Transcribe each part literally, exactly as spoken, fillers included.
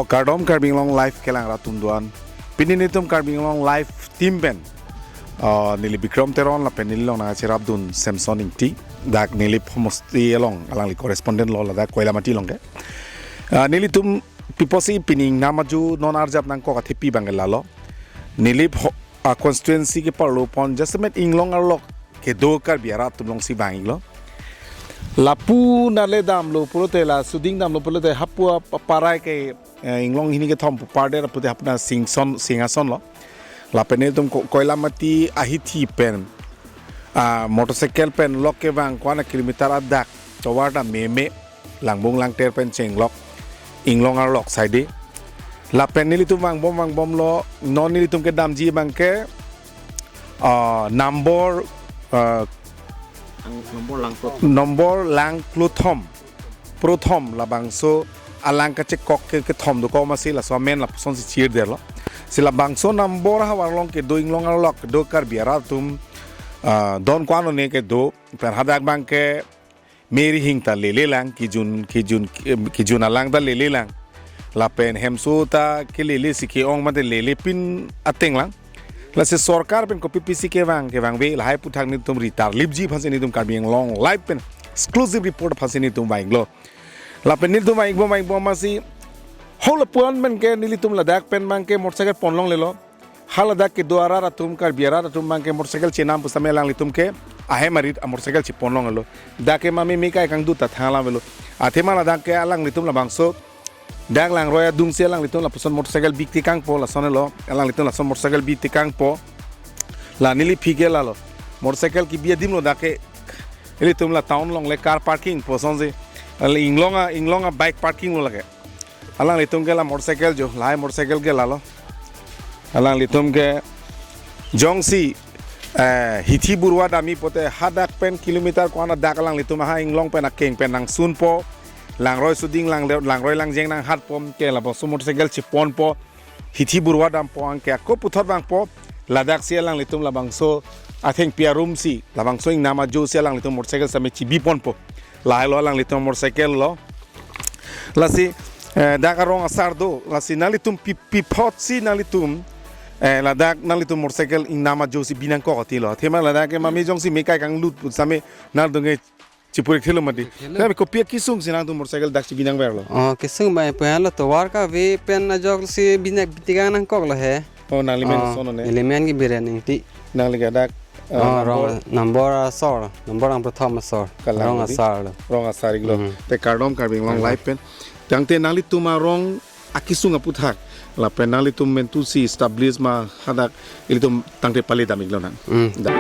Kardom Karbi Anglong Live kelang rat atum doan. Pini nelitum Karbi Anglong Live team pen, ah, neli Bikram Teron lapen neli along nangcherapdun Samson Ingti. Dak Nilip homosti along alangli correspondent lo, ladak Koilamati along ke. Ah, nelitum pi apotsi pini ingnam ajo non arjap nangkok athepi abang ke lalo. Nilip ho-, ah, constituency ke parlo pon jasemet inglong arlok kedo Karbi arat atum alongsi vang-iklo. Lapu nale damlo pulote, la suding damlo pulote, hapu apa-, aparai ke, eh, inglong hini kethom pu pardet apute hapu na Singson, Singhason lo. Lapen nelitum Ko-, Koilamati ahithi pen, ah, motorcycle pen lok kevang ko-an a kilometer adak tovar ta meme, Langbung Langter pen chenglok, inglong arlok side. Lapen nelitum vangbom vangbomlo, non nelitum kedamji abang ke, ah, nombor, ah, Ang nombor lang plot. Nombor lang pluthom, prothom labangso alang kachekok ke, kethom dokok amatsi laso amen lapusonsi chirdetlo. Si labangso nombor havar along kedo inglong arlok kedo Karbi arat atum, ah, don ko-an one kedo, pen hadak abang ke meri hing ta lele lang, kejun, kejun, em, kejun alang ta lele lang. Lapen hemso ta kelele si ke-ong mate lele pin ateng lang. Lasi sorkar pen kopi pisi kevang, kevang ave, lahai aputhak nelitum ritar lipji aphansi nelitum Karbi Anglong Live pen exclusive report aphansi nelitum vang-iklo. Lapen nelitum vang-ikbom, vang-ikbom amatsi halapu-an pen ke nelitum ladak pen abang ke motorcycle ponlonglelo. Haladak kedo arat atum, Karbi arat atum abang ke motorcycle chenam pu setame alanglitum ke ahem arit a motorcycle chepon longlo. Dak ke mami me kai kangdut ta thang alam avelo. Athema ladak ke alanglitum labangso dak langroi adungsi alanglitum lapuson motorcycle bik tekangpo, lasonlo. Alanglitum lason motorcycle bik tekangpo. La neliphi ke lalo. Motorcycle kebi adim lo dak ke. Ilitum la town along le car parking pu asonsi. La inglong a, inglong a bike parking lo lake. Alanglitum ke la motorcycle jo, lahai motorcycle ke lalo. Alanglitum ke jongsi, eh, hithi burwa damji pote hadak pen kilometer ko-an adak alanglitum aha inglong pen akeng pen nangsunpo. Langroi suding lang, langroi langjeng nanghatpo ke labangso motorcycle cheponpo. Hithi burwa dampo, anke ako puthot vangpo. Ladaksi alanglitum labangso athengpi arumsi, labangso ingnam ajosi alanglitum motorcycle setame chebiponpo. Lahai lo alanglitum motorcycle lo. Lasi, eh, dak arong asar do, lasi nanglitum pi, pi apotsi nanglitum, eh, ladak nanglitum motorcycle ingnam ajosi bi nangkok atilo. Athema ladak ke mami jongsi me kai kanglut pu setame nangdung ke chipurik thelo mati. Thelo. Tapi kopi akesung si nangtum motorcycle dak chebi nangverlo? Oh, kesung bai pu helo, tovar kave pen ajoksi bi nang bi tekang nangkoklo he. Oh, nangli men Oh, lason one. Neli men ke Biren Ingti. Nangli ke dak, eh, Oh, nombor rong, nombor asor, nombor rong prothom asor. Kalang Rong di? Asar lo. Rong asar-iklo. Hmm. Te kardom Karbi Anglong Kardom. Live pen. Tangte nanglitum arong akesung aputhak lapen nanglitum mentusi establish ma hadak ilitum tangte pale dam-iklo nang. Hmm. Da.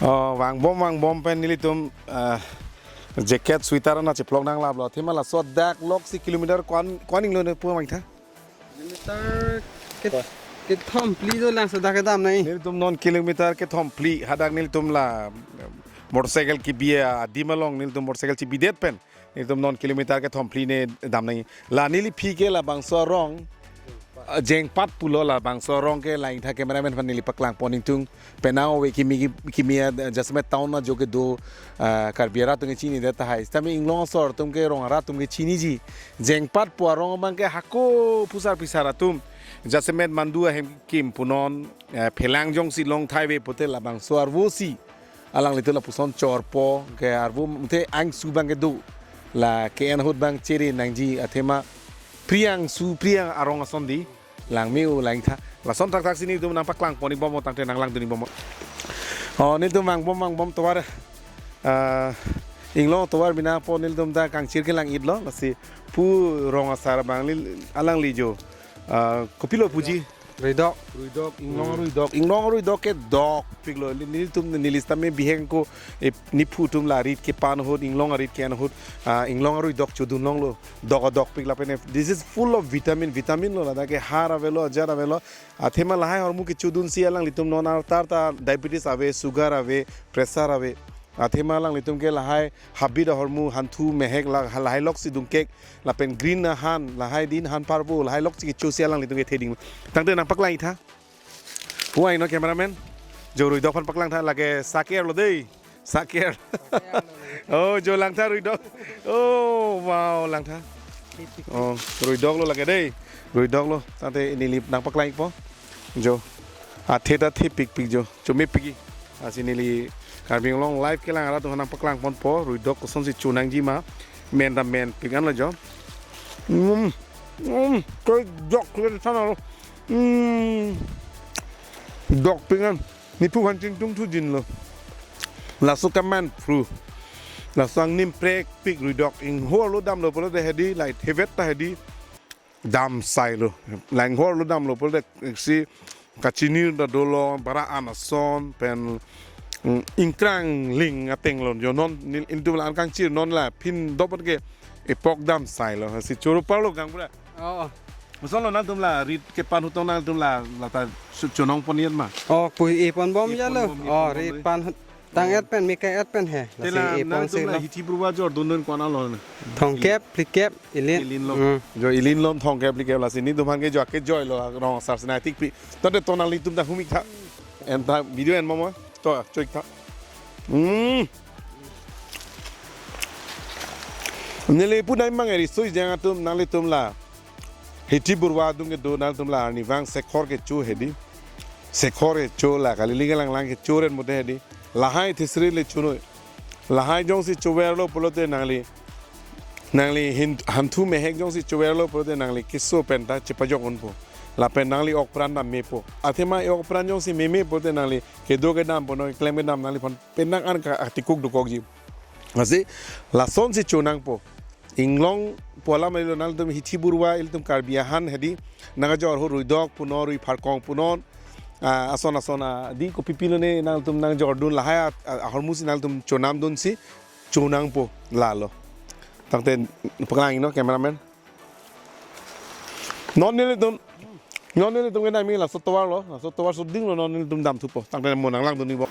Oh, vangbom, vangbom pen nelitum, eh, jacket, sweater ana chephlok nanglaplo. Athema laso dak loksi kilometer ko-an, ko-an inglo ne pu mangtha? Kilometer ke, kethom phli do lang, so dak kedam nai. Nelitum non kilometer kethom phli, hadak nelitum la, eh, motorcycle kebi adim along nelitum motorcycle chebidet pen. Nelitum non kilometer kethom phli ne dam nai. La neliphi ke labangso arong, eh, Jengpat pulo, labangso arong ke la ingtha cameraman aphan neli paklangpon ingtung. Penang ove kimi ki-, kimi, eh, jasemet town ajo kedo, eh, Karbi arat atum ke chinidet tahai. Setame inglong asor atum ke, rong arat atum ke chiniji. Jengpat pu arong abang ke hako phusar phisar atum. Jasemet mandu ahem kim punon, eh, phelang jongsi long thai ave pote labangso arvosi alanglitum lapuson chorpo, ke arvo mate angsu abang kedo. La ke-en ahut abang chere nangji athema Priang su Priang arong ason di. Langme-o la ingtha. Lason thakthak si nelitum nangpaklangpon-ikbom tangte nanglangdun-ikbom. Oh, nelitum vangbom vangbom tovar Ah, Inglong atovar bina po nelitum ta kangchir kelang-itlo, lasi pu rong asar abang li alangli jo. Ah, kopilo puji? Ruidok. Ruidok, Inglong Hmm. ruidok. Inglong ruidok ke dokpiklo. Nelitum neli sitame bihek ako, eh, nephu atum la rit kepan ahut, Inglong arit ke-en ahut, ah, Inglong ruidok chodun longlo. Dok dokpik lapen, this is full of vitamin, vitamin lo, ladak ke har avelo, ajar avelo. Athema lahai ahormu kechodunsi alanglitum non arta arta diabetes ave, sugar ave, pressure ave. Athema alanglitum ke lahai habit ahormu hanthu mehek la, lahai loksi dungkek, lapen green ahan, lahai din han parbo, lahai loksi kechosi alanglitum ke theding. Tangte nangpaklang-iktha. Puang no cameraman. Jo ruidok aphan paklangtha, lake saker lo dei. Saker. Oh, jo langtha ruidok. Oh, wow, langtha. Oh, ruidok lo lake dei. Ruidok lo. Tangte neli nangpaklang-ikpo. Jo. Athe ta thepikpik jo. Chomepik-i. Lasi neli Karbi Anglong live kelang arat atum aphan nangpaklangponpo. Ruidok kosonsi chonangji ma. Men ta menpik anlo jo. Hmm. Hmm. Ke dok ke sana lo. Hmm. Dokpik an. Nephu aphan chingtungthu jinlo. Laso kaman pru. Laso angnim prekpik ruidok. Inghor lo damlo pulote hedi, la ithevet ta hedi. Dam sailo. La inghor lo damlo pulote si kachinir ta dolo, bara an ason pen, mm, ingkrang ling ateng lo. Jo non nelitum la an kangchir, non la phin dopot ke epok dam sailo. Si choro parlo gang pura. Oh. Masonlo nangtum la rit kepan ahut tong nangtum la, lata chu-, chonongpon-et ma? Oh, pu-i ponbom Ipon jalo. Bom, Oh, ipon bom rit le. pan ahut. Tang-et pen, mi ke-et pen he. Te Lasi la ipon nangtum la silo. Hithi burwa jordun dun ko-an lo? Thomkep, phlikep, ilin. Ilin lo. Hmm. Jo ilin lo thomkep phlikep, lasi netum aphan ke jo ake joilo rong asar sina tikpi. Tangte to nanglitum ta humik tha. En ta video en momo. To, choik tha. Hmm. Neli pu nai mang eri soi jang atum nanglitum la. Hithi burwa atum kedo nangtum la arnivang sekhor kecho hedi. Sekhor kecho la kali lingke langlang kecho ren mote hedi. Lahai thesri le chunoi. Lahai jongsi choverlo pulote nangli. Nangli hin-, hanthu mehek jongsi choverlo pulote nangli keso pen ta chepajok unpo. Lapen nangli okpran ta mepo. Athema e-okpran jongsi meme pulote nangli kedo kedam pono, keklem kedam nangliphan penang an ka atikuk dokokji. Lasi lasonsi chonangpo. Inglong pu alam ilo nangtum hithi burwa ilitum Karbi ahan hedi. Nangkajor ahut ruidok punon, rui pharkong punon. Ah, ason ason, ah, di kopi pilo ne nangtum nangjordun lahai a, a, ahormusi nangtum chonamdunsi chonangpo lalo. Tangte paklang-i no cameraman. Non nelitum, non nelitum ke nami laso tovar lo, laso tovar soding lo non nelitum damthupo. Tangte mo nanglangdun-ipo.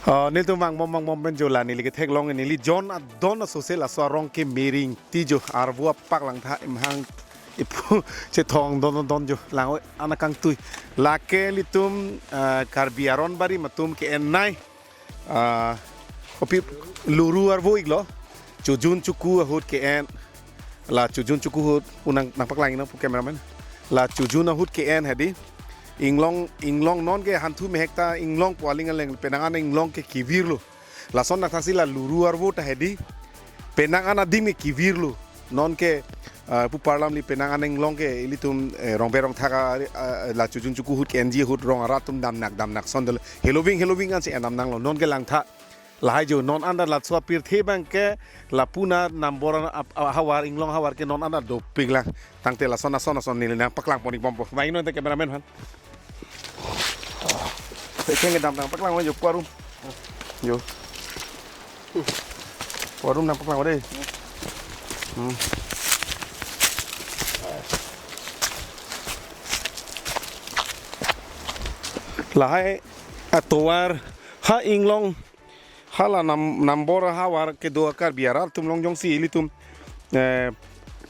Ah, nelitum vangbom vangbom pen jo la neli ketheklong neli jon adon asose laso arong ke Mering ti jo arvo apak langtha imhang ipu chethong don don don jo lang-oi anakangtui. Lake ilitum, ah, Karbi aron barim atum ke-en nei. Ah, kopi luru arvo-iklo. Chojun choku ahut ke-en. La chojun choku ahut pu nang, nangpaklang-i nang pu cameraman. La chojun ahut ke-en hedi. Inglong, inglong non ke hanthu mehek ta inglong pu aling aleng penang an inglong ke kevirlo. Lason nangthaksi la luru arvo ta hedi. Penang an adim ke kevirlo. Non ke, ah, pu parlam li penang an inglong ke ilitum, eh, rongbe rongthak a, ah, la chojun choku ahut ke-enji ahut rong arat atum damnak damnak sondel. Heloving heloving ansi endam nanglo. Non ke langtha. Lahai jo non anda laso apirthe abang ke lapu na nambor ap-, a-, havar inglong havar ke non anda dopik lang. Tangte lason ason ason neli nangpaklangpon-ik bompo. Vang non te cameraman aphan. Te keng kedam nangpaklang jo pu arum. Jo. Pu arum nangpaklang dei. Hmm. Lahai atovar ha inglong hala nam-, nambor havar kedo Karbi arat atum along jongsi ilitum, eh,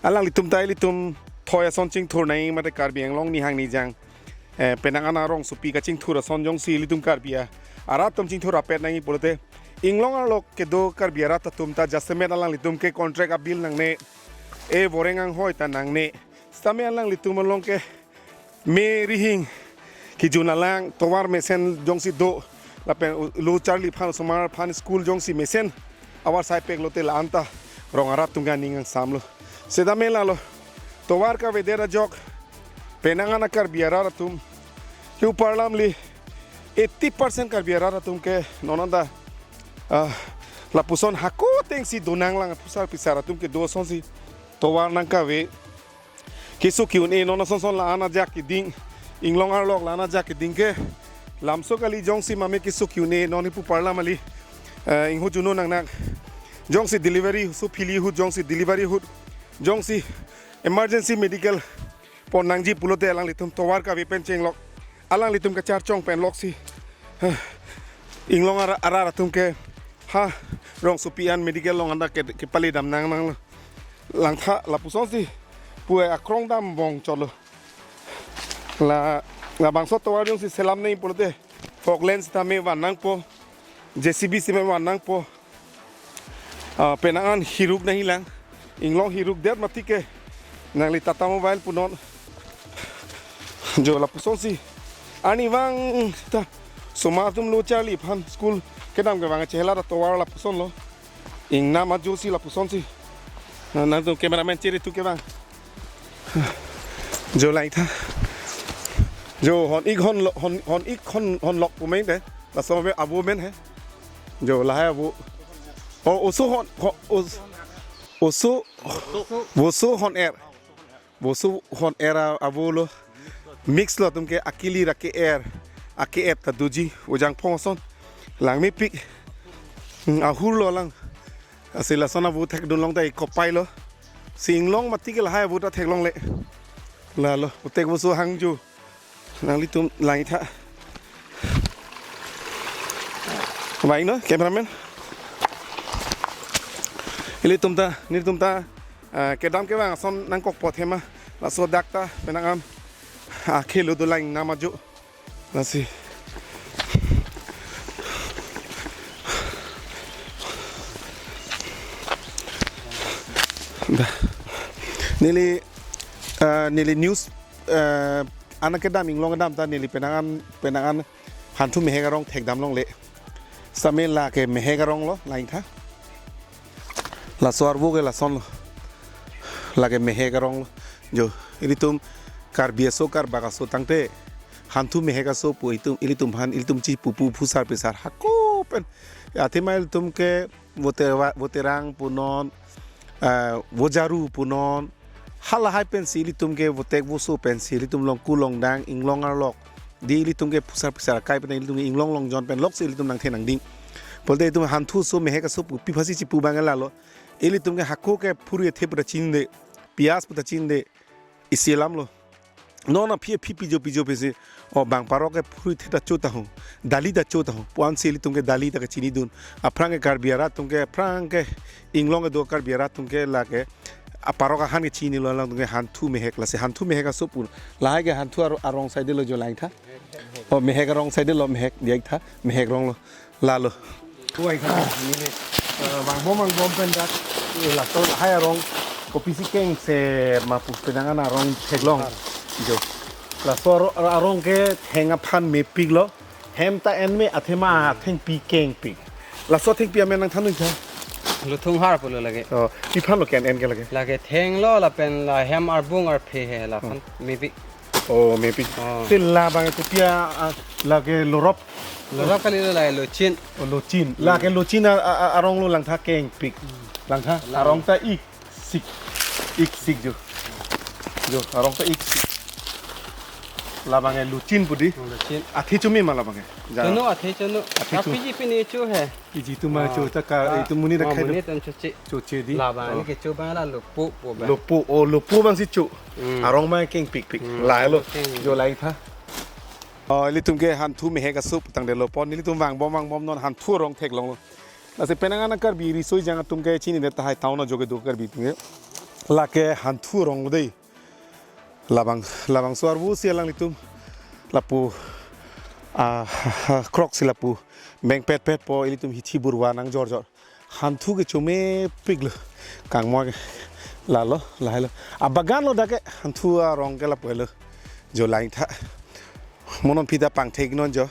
alanglitum ta ilitum thoi ason chingthur nangji mate Karbi Anglong nihang nijang, eh, penang an arongsopi kachingthur ason jongsi ilitum Karbi a-, arat atum chingthur rapet nangji pulote inglong arlo kedo Karbi arat atum ta jasemet alanglitum ke contract a-bill nangne, e voreng anghoi ta nangne. Sitame alanglitum along ke me rihing kejun alang tovar mesen jongsi do lapen u-, lo charli aphan osomar aphan school jongsi mesen avarsai pek lote la-anta rong arat atum ke aning kangsamlo. Setame lalo, tovar kavedet ajok penang an a-Karbi arat atum ke pu arlamli eighty percent Karbi arat atum ke non anta, ah, lapuson hako atengsi donanglang, phusar phisar atum kedo asonsi tovar nangkave. Keso ke-un-e non ason son la-an ajak keding, inglong arlok la-an ajak keding ke lamso kali, jongsi mame keso ke-un-e non pu arlam kali, eh, inghujun-o nangnak. Jongsi delivery, so phili ahut, jongsi delivery ahut, jongsi emergency medical pon nangji pulote alanglitum tovar kave pen chenglok, alanglitum kacharchong pen loksi, eh, inglong ara-, arat atum ke ha rongsopi an medical along anta ke, kepale dam nangnanglo. Langtha lapusonsi pu akrong dam bong cholo. La, labangso tovar jongsi selam nangji pulote Falkland sitame van nangpo, J C B sitame van nangpo. Ah, penang an hiruk nangjilang. Inglong hiruk det mati ke nangli Tata Mobile punon. Jo lapusonsi. Arnivang ta osomar atum lo charli aphan school kedam kevang chehela ta tovar lapusonlo. Ingnam ajosi lapusonsi. Na, nangtum cameraman chiri tu kevang. Jo langtha. Jo hon-ik hon lo-, hon, hon-ik hon, hon lok pu meng de. Laso ave avo amen he. Jo lahai avo. O, oso hon, ho, os-, oso, voso hon-er. Voso hon-er a-, avo lo. Mix lo atum ke akilir ake-er, ake-et ta doji, ojang phong ason. Lang mepik. Hmm, ahur lo lang. Lasi lason avo thekdun long ta ikopai lo. Si inglong mati ke lahai avo ta theklongle. Lalo, putek voso hangjo. Nanglitum langtha. Vangno, cameraman. Ilitum ta, nelitum ta, ah, kedam kevang ason nangkokpo athema. Laso dak ta penang an akhelo dolang ingnam ajo. Lasi. Dah. Neli, eh, neli news, eh, anak kedam inglong kedam ta neli penang an, penang an hanthu mehek arong thekdam longle. Sitame lake mehek arong lo, langtha. Laso arvo ke lason lo. Lake mehek arong lo. Jo, ilitum Karbi aso, Karbak aso tangte hanthu mehek aso pu itum, ilitum aphan, ilitum chipupu phusar phisar hako pen. Athema ilitum ke vote-, voterang punon, eh, vojaru punon, halahai pensi ilitum ke votek voso pensi ilitum longku longdang inglong arlok. Di ilitum ke phusar phisar akai pen ilitum ke inglong longjon pen loksi ilitum nangthe nangding. Pulote itum hanthu aso mehek aso pu pi aphansi chipu abang lalo. Ilitum ke hako ke phurui ethe pu ta chinide, piyaj pu ta chinide, isi alam lo. Non aphi aphi pijo pijo pisi, o bang parok ke phurui ethe ta cho ta ho, dali ta cho ta ho, pu ansi ilitum ke dali ta kachinidun. Aphrang ke Karbi arat atum ke, aphrang ke inglong kedo Karbi arat atum ke lake aparok ahan ke chinilo, alangtum ke hanthu mehek, lasi hanthu mehek aso pu. Lahai ke hanthu aro-, arong saidelo jo langtha. O mehek arong saidelo, mehek diyaktha, mehek rong lo. Lalo. Oi, kha, neli, eh, vangbom vangbom pen dak, eh, laso lahai arong kopisi kengse ma pu penang an arong theklong. Jo. Laso aro-, arong ke theng aphan mepik lo. Hem ta en me, athema thengpi kengpi. Laso thengpi amen nangthan nangtha. Luthung har pulo lake. Oh, pi aphan lo ke-en ke lake? Lake theng lo lapen la hem arbung arphe he laphan mepik. Oh, mepik. Oh. Te labang kopi a, ah, lake lorop. Lorop kali lo, lake lochin. Oh, lochin. Hmm. Lake lochin a, a, a, arong lo langtha kengpik. Hmm. Langtha. Lang. Arong ta iksik. Iksik jo. Jo, arong ta iksik. Labang e lochin pu di. Oh, lochin. Athe chumi ma labang e. Ja. Chunu, athe chunu. Athe chu. Tapi ji pini chu he. Iji tu ma cho ta ka, ah, itu muni dak khai do. Muni tum choche. Choche di. Labang, oh, ke cho abang la lopo po abang. Lopo, oh, lopo abangsi cho. Hmm. Arong ma kengpikpik. Hmm. Lahai lo. Keng. Jo langtha. Oh, ilitum ke hanthu mehek aso pu tangdelo pon, nelitum vangbom vangbom non hanthu arong theklong lo. Lasi penang an Karbi riso ejang atum ke chinidet tahai, town ajo kedo Karbi atum ke. Lake hanthu arong lo dei. Labang, labangso arvo si alanglitum lapu, ah, krok si lapu bengpetpet po, ilitum hithi burwa nangjorjor. Hanthu ke chomepik lo. Kangmo ke lalo, lahai lo. Abagan lo dak ke, hanthu arong ke lapu lo. Jo langtha. Mo non aphi ta pangthek non jo.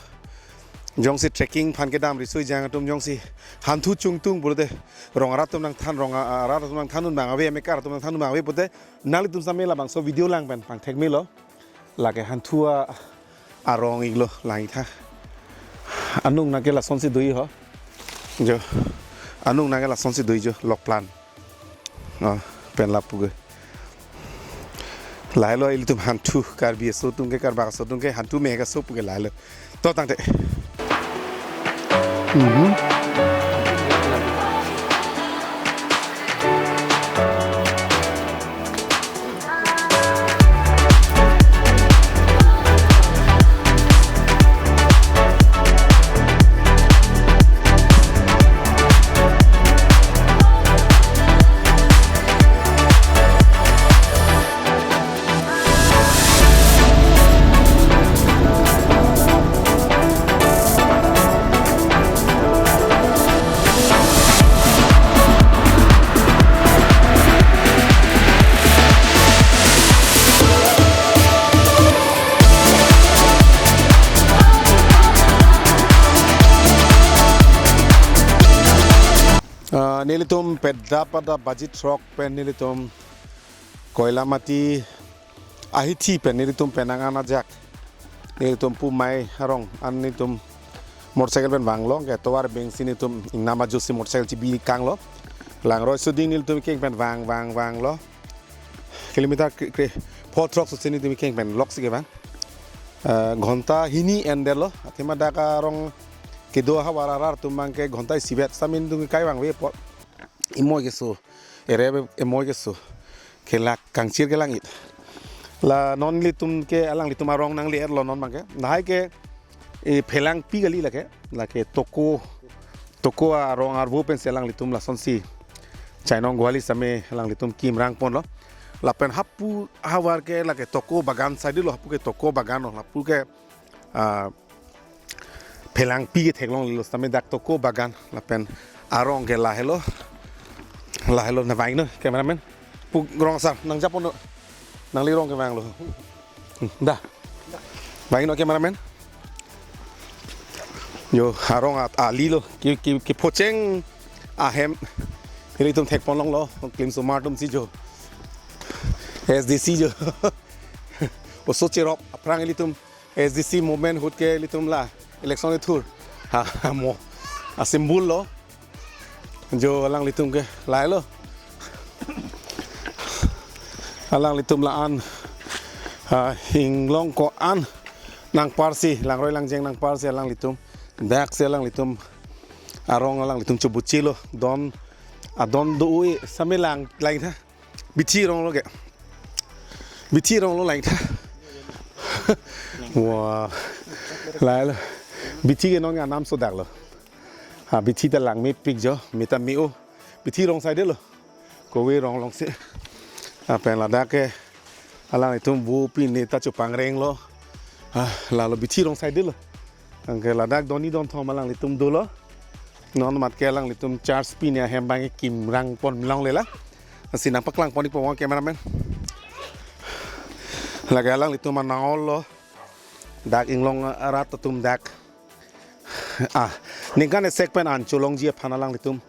Jongsi trekking aphan kedam riso ejang atum jongsi hanthu chungtung pulote rong arat atum nangthan, rong a-, arat atum nangthan un bang ave, amekar atum nangthan un bang ave pulote nanglitum same labangso video lang pen pangthek melo. Lake hanthu a-, arong iklo lang-ik tha. Anung nangke lasonsi do-ik ho. Jo. Anung nangke lasonsi do-ik jo, lok plan. Ah, pen lapu ke. Lahelo ilitum hanthu Karbi aso atum ke, Karbak aso atum ke hanthu me ke aso pu ke lahelo. To tangte. Mhm. Ah, nelitum pedap pada baji throk pen nelitum Koilamati ahithi pen nelitum penang an ajak. Nelitum Pumai arong an nelitum motorcycle pen vanglo, ke tovar bengsi nelitum ingnam ajosi motorcycle chibi kanglo. Langroi suding nelitum keng pen vang, vang, vanglo. Kilometer kre, kre, pho throk susi nelitum keng pen loksi kevang. Eh, ghonta hini endetlo. Athema dak arong kedo ahavar arat atum abang ke ghonta isivet sitame nelitum kai vangve apot. Imoi keso, ere imoi keso. Kelak kangchir kelang-ik. La non nelitum ke alanglitum arong nangle-etlo non abang ke. Lahai ke, e, Phelangpi kali lake. Lake Toko, Toko arong arvo pensi alanglitum lasonsi Chainong Guali sitame alanglitum kimrang ponlo. Lapen hapu ahavar ke lake Toko Bagan side lo, hapu ke Toko Bagan lo, hapu ke, ah, Phelangpi ke theklonglelo sitame dak Toko Bagan lapen arong ke lahelo. Lahelo, na vangnon cameraman. Pu rong asar nang japon, nangli rong kevanglo. Hmm, da. Vangnon cameraman. Jo, arong at ali lo. Ke, ke, kephocheng ahem. Ilitum thekponlonglo, klim osomar atumsi jo. S D C jo. Oso cherop, aphrang ilitum S D C movement ahut ke ilitum la election ithur. Ha, ha, mo. A symbol lo. Jo alanglitum ke lahelo. Alanglitum la-an. Ha, inglong ko-an nangparsi, langroi langjeng nangparsi alanglitum. Daksi alanglitum arong alanglitum chobuchilo. Don, adon do-ik sitame lang, lang-ik tha. Bithi ronglo ke. Bithi ronglo lang-ik tha. Wah. Lahelo. Bithi ke non anam so daklo. Ha, bithi ta langmepik jo, meta me-o. Bithi rong saidelo. Kove rong alongsi. Lapen ladak ke alanglitum vo pine ta chopangrenglo. Ha, lalo bithi rong saidelo. Anke ladak doni donthom alanglitum dolo. Non mat ke alanglitum church pine ahem abang kimrang pon longle la. Lasi nangpaklang pon-ikpo cameraman. Lake alanglitum anangol lo. Dak inglong arat atum dak. Ah, ningkan esek pen an cholongji aphan alanglitum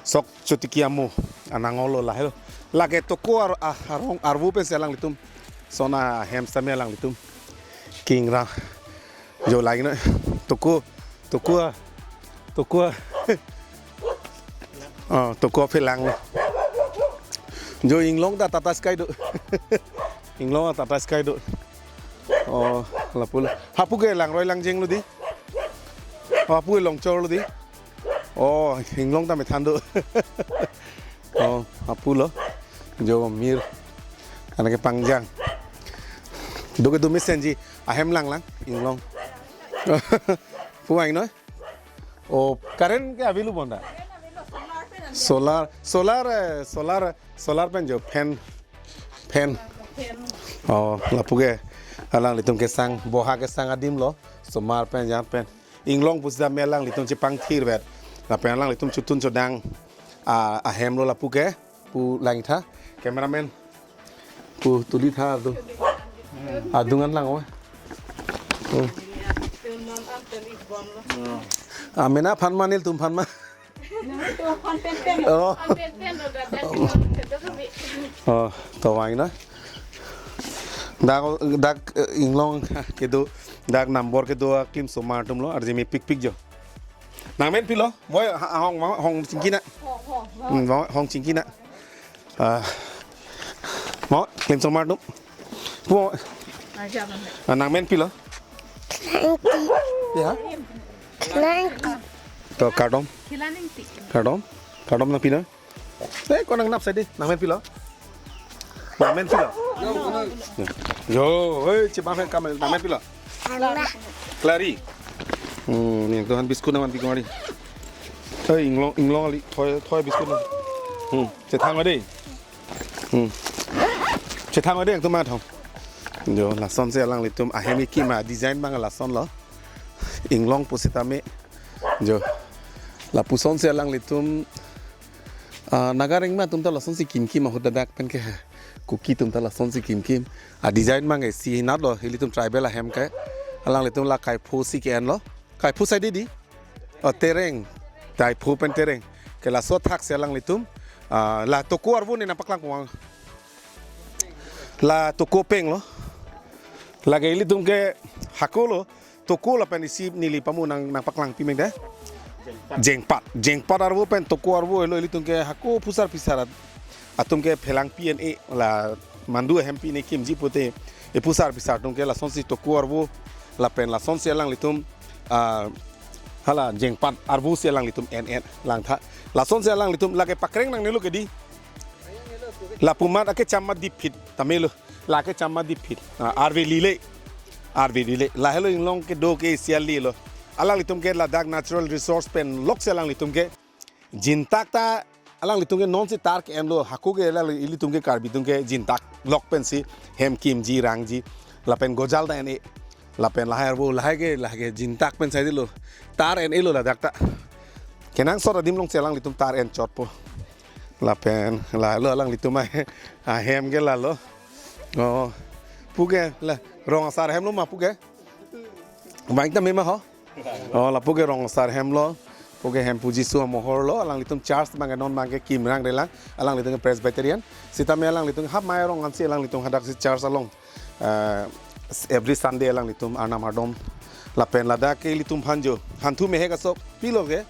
sok chotiki amo anangol lo lahelo. Lake Toko ar-, ah, arong arvo pensi alanglitum son ahem sitame alanglitum kingrang. Jo lang-iknon. Toko, Toko, Toko. Oh, Toko Phelang lo. Jo inglong ta Tata Sky do. Inglong ta Tata Sky do. Oh, lapu lo. Hapu ke langroi langjenglo dei. Oh, hapu ke longchorlo dei. Oh, inglong ta methan do. Oh, hapu lo. Jo mir. Anke pangjang. Do ke do mesenji. Ahem langlang. Inglong. Pu vangnon. Oh, current ke avelo bonta. Solar, solar, eh, solar, solar pen jo, fan, fan. Oh, lapu ke alanglitum kesang, boha kesang adim lo, osomar pen, jat pen. Inglong pusitame alanglitum chepangthirvet. Lapen alanglitum chotun chodang, ah, ahem lo lapu ke. Pu lang-ik tha, cameraman. Pu tuli tha ardung. Ardung an lang-o. Hmm. Amena aphan ma nelitum aphan ma. Oh. Oh, to vang na. Dak, dak, eh, inglong kedo, dak nambor kedo aklimsomar atum lo, arje mepikpik jo. Nangmen pilo, boy, ha-, hong, hong chingki na. Hmm, hong, hong chingki na. Ah. Mo, klimsomar atum. Mo. Ah, nangmen pilo. Ya. To kardom. Kardom. Kardom nangpi na. Eh, ko nangnap saidi. Nangmen pilo. Nangmen pilo. Yo, hei, chibang hen kamel. Nangmen pilo. Clary. Hmm, ni tuhan biskut nangman pikong ari. Hei, inglong, inglong ali. Thoi, thoi biskut na. Hmm, chethang ade. Hmm. Chethang ade yang tumat hong. Jo, lasonsi alanglitum ahem ikima design abang lason lo. Inglong pusitame. Jo. Lapusonsi alanglitum, ah, Naga rengma atum ta lasonsi kimkim ahut dak pen ke ha. Kuki atum ta lasonsi kimkim. A design abang isi nat lo, ilitum tribal ahem ke. Alanglitum la kaipho si ke-en lo. Kaipho saidi di. Oh, tereng. Kaipho pen tereng. Ke laso athak si alanglitum. Ah, la toko arvo ne nangpaklang puang. La toko peng lo. Lake ilitum ke hako lo. Toko lapen isi neli pamu nang, nangpaklang pi meng de. Jengpat. Jengpat arvo pen toko arvo helo ilitum ke hako phusar phisar at-, atum ke phelang pi en e la mandu ahem pi ne kimji pute. E phusar phisar atum ke lasonsi toko arvo lapen lasonsi alanglitum, ah, hala jengpat arvo si alanglitum en en langtha. Lasonsi alanglitum lake pakreng nangnelo ke di. Lapu amat akecham amat dipphit tame lo. Lake cham amat dipphit. Ah, arve lile. Arve lile. Lahelo inglong kedo ke isi ali lo. Alanglitum ke ladak natural resource pen loksi alanglitum ke. Jintak ta alanglitum ke nonsi tar ke-en lo. Hako ke alangli ilitum ke Karbi atum ke jintak lok pensi hem kimji rangji. Lapen gojal ta en e. Lapen lahai arvo lahai ke lahai ke jintak pen saidi lo. Tar en e lo ladak ta. Kenangsot adim alongsi alanglitum tar en chotpo. Lapen lalo alanglitum ahem ke lalo. Oh. Puke la rong asar hem lo ma puke. Bang ta mema ho. Oh, lapu ke rong asar hem lo. Puke hem puji su mohor lo. Alanglitum church abang ke non abang ke Kimrang relang. Alanglitum ke Presbyterian. Sitame alanglitum hap mai rong ansi alanglitum hadak si church along. Eh, every Sunday alanglitum arnam ardom. Lapen ladak ke ilitum aphan jo. Hanthu mehek aso pilo ke.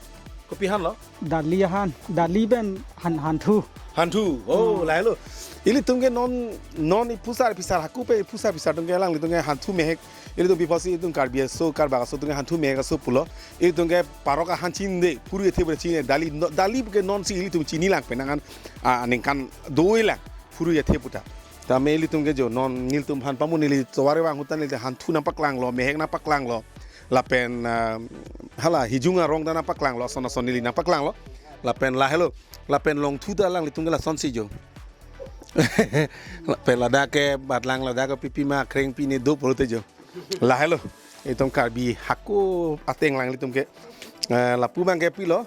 Kopi han lo? Dali ahan, dali pen han, hanthu. Hanthu. Oh, lahelo. Ilitum ke non, non e phusar phisar hako pe e phusar phisar atum ke alanglitum ke hanthu mehek. Ilitum pi apotsi ilitum Karbi aso, Karbak aso atum ke hanthu mehek aso pulo. Ilitum ke parok ahan chinde, phurui athe pu ta chinde, dali, no, dali ke nonsi ilitum chinilang penang an, ah, ningkan doi lang, phurui athe pu ta. Tame ilitum ke jo non nelitum aphan pamu neli tovar vang ahut ta neli hanthu nangpaklang lo, mehek nangpaklang lo. Lapen, ah, hala hijung arong ta nangpaklang lo, ason ason neli nangpaklang lo. Lapen lahelo, lapen longthu ta alanglitum ke lasonsi jo. Lapen ladak ke batlang ladak ke pipi ma kreng pi ne do pulote jo. Lahelo. Itum Karbi hako ateng alanglitum ke. Eh, lapu abang ke pilo.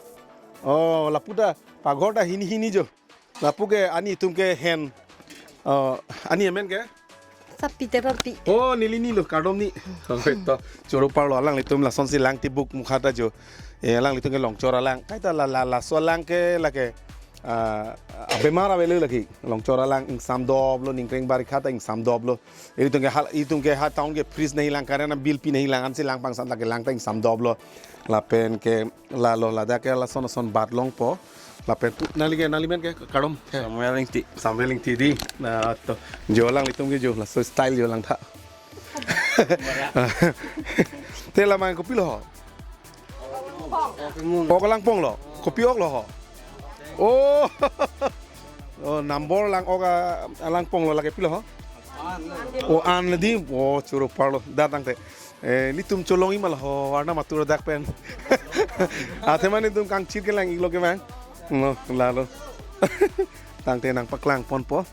Oh, lapu ta paghor ta hini hini jo. Lapu ke ani atum ke hen. Oh, ani amen ke? Sapi te papi. Oh, neli ni lo, kardom ni. Oi, to, choro parlo alanglitum lasonsi lang tibuk mukha ta jo. Eh, alanglitum ke Longchor alang. Kaita la, la, laso alang ke lake, ah, abemar avelo lake. Longchor alang ingsam doblo, ningkreng barikha ta ingsam doblo. Itum ke hal, itum ke ha town ke fridge nangji lang, current bill pi nangji lang, ansi lang pangsan lake lang ta ingsam doblo. Lapen ke lalo ladak ke lason ason bat longpo. Lapen tu, nangli ke, nangli men ke, kardom. Samuel Ingti. Samuel Ingti di. Na to. Jo alanglitum ke jo, laso style jo langtha. Te la mang kopilo ho? Ok langpong lo. Kopi ok lo ho? Oh. Oh, nambor lang ok a, alangpong lo lake pilo ho? Oh, an di. Oh, choro parlo. Datang te. Eh, ilitum cholongji ma la ho, arnam atur dak pen. Athema nelitum kangchir kelang iklo ke bang. No, lalo. Tangte nangpaklang ponpo.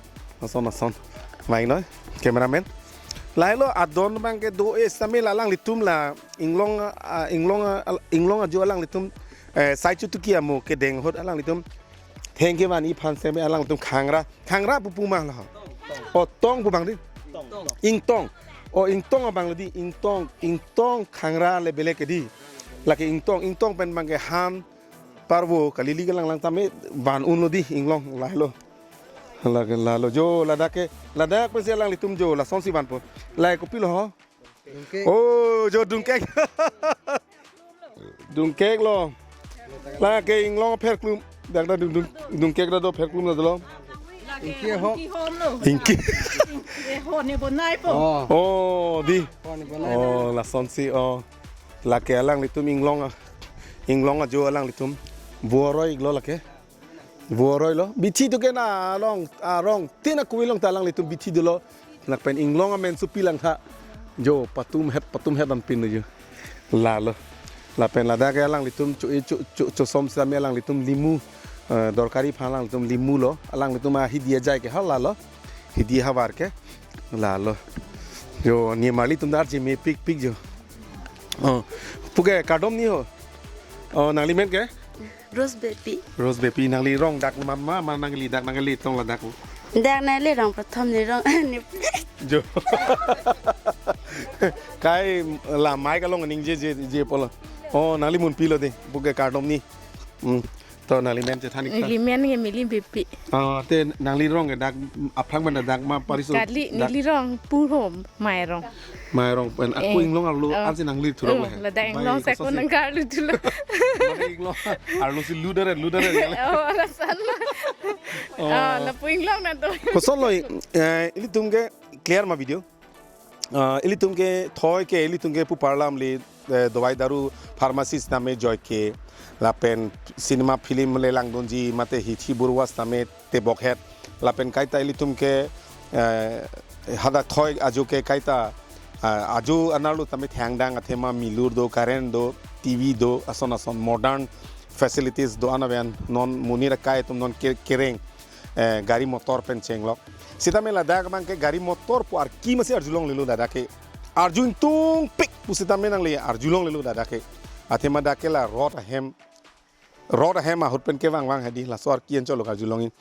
Ason ason. Mai noi, cameraman. Lahelo adon abang ke do-e sitame la alanglitum la inglong, ah, inglong, ah, inglong ajo alanglitum, eh, sai chutuki amo kedeng ahut alanglitum. Thengke van iphan seme alanglitum khangra. Khangra pu pu ma la ho? O tong pu bang di? Tong. Ingtong. Oh, ingtong abang lo di, ingtong, ingtong khangra le belek ke di. Lake ingtong, ingtong pen abang ke han parvo kalili kelang lang tame van unlo di, inglong lahelo. Lake lahelo jo ladak ke, ladak pensi alanglitum jo lasonsi vanpo. Lahai kopilo ho? Dungkek. Oh, jo dungkek. Dungkek lo. Lake inglong apherklum. Dak ta dung, dung, dungkek ta do, apherklum ta dolo. Ingki ho. Ingki. Ingki ho ne bonai po. Oh. Oh, di. Ho ne bonai. Oh, lasonsi, oh. Lake alanglitum inglong a-, inglong ajo alanglitum. Vo aroi lo lake. Vo aroi lo. Bithi tu ke na along, arong tin akui along ta alanglitum bithi dolo. Lapen inglong amen supi lang tha. Jo, patum het, patum het anpin jo. Lahelo. Lapen ladak ke alanglitum cho, cho, cho, chosom sitame alanglitum limu, eh, dorkari aphan alanglitum limu lo. Alanglitum ahidi ajai ke halalo. Hidi havar ke. Lahelo. Jo, nimarli atum ta arje mepik pik jo. Oh, puke kardom ni ho. Oh, nangli men ke? Rose Beypi. Rose Beypi, nangli rong dak ma, ma, ma nangli dak nangli tong ladak. Dak nangli rong prothom ni rong ni. Jo. Kai la mai kalong ningje je, je polo. Oh, nangli munpi lo de, puke kardom ni. Hmm. To nangli men chethan ik tha. Neli men ke Mili Beypi. Ah, te nangli rong ke dak aphrang mana dak ma pariso. Kali dak. Neli rong purhom mai rong. Mai rong pen aku Eh. inglong arlo Oh. ansi nangli thurok Oh, le. Ladak inglong Mai sa koson. Ko nang karlu dulu. Mane inglong arlo si ludare, ludare ya le. Oh, alasan. Oh. Oh, lapu inglong na to. Koson lo, eh, ilitum ke clear ma video. Ah, ilitum ke thoi ke, ilitum ke pu parlam le, eh, dawai daru pharmacy sitame joike, lapen cinema film le langdunji mate hithi burwas tame tebok het, lapen kaita ilitum ke, eh, hadak thoi ajo ke kaita, ah, ajo anerlo tame thangdang athema milur do, current do, T V do, ason ason modern facilities do anaven non monit akai atum non ke-, kereng, eh, gari motor pen chenglok. Sitame ladak abang ke gari motor pu arki masi arjulonglelo ladak ke. Arju ingtungpik pu sitame nangli arjulonglelo ladak ke. Athema dak ke la road ahem. Road ahem ahut pen kevang vang hadi laso arki anchot lo arjulong in.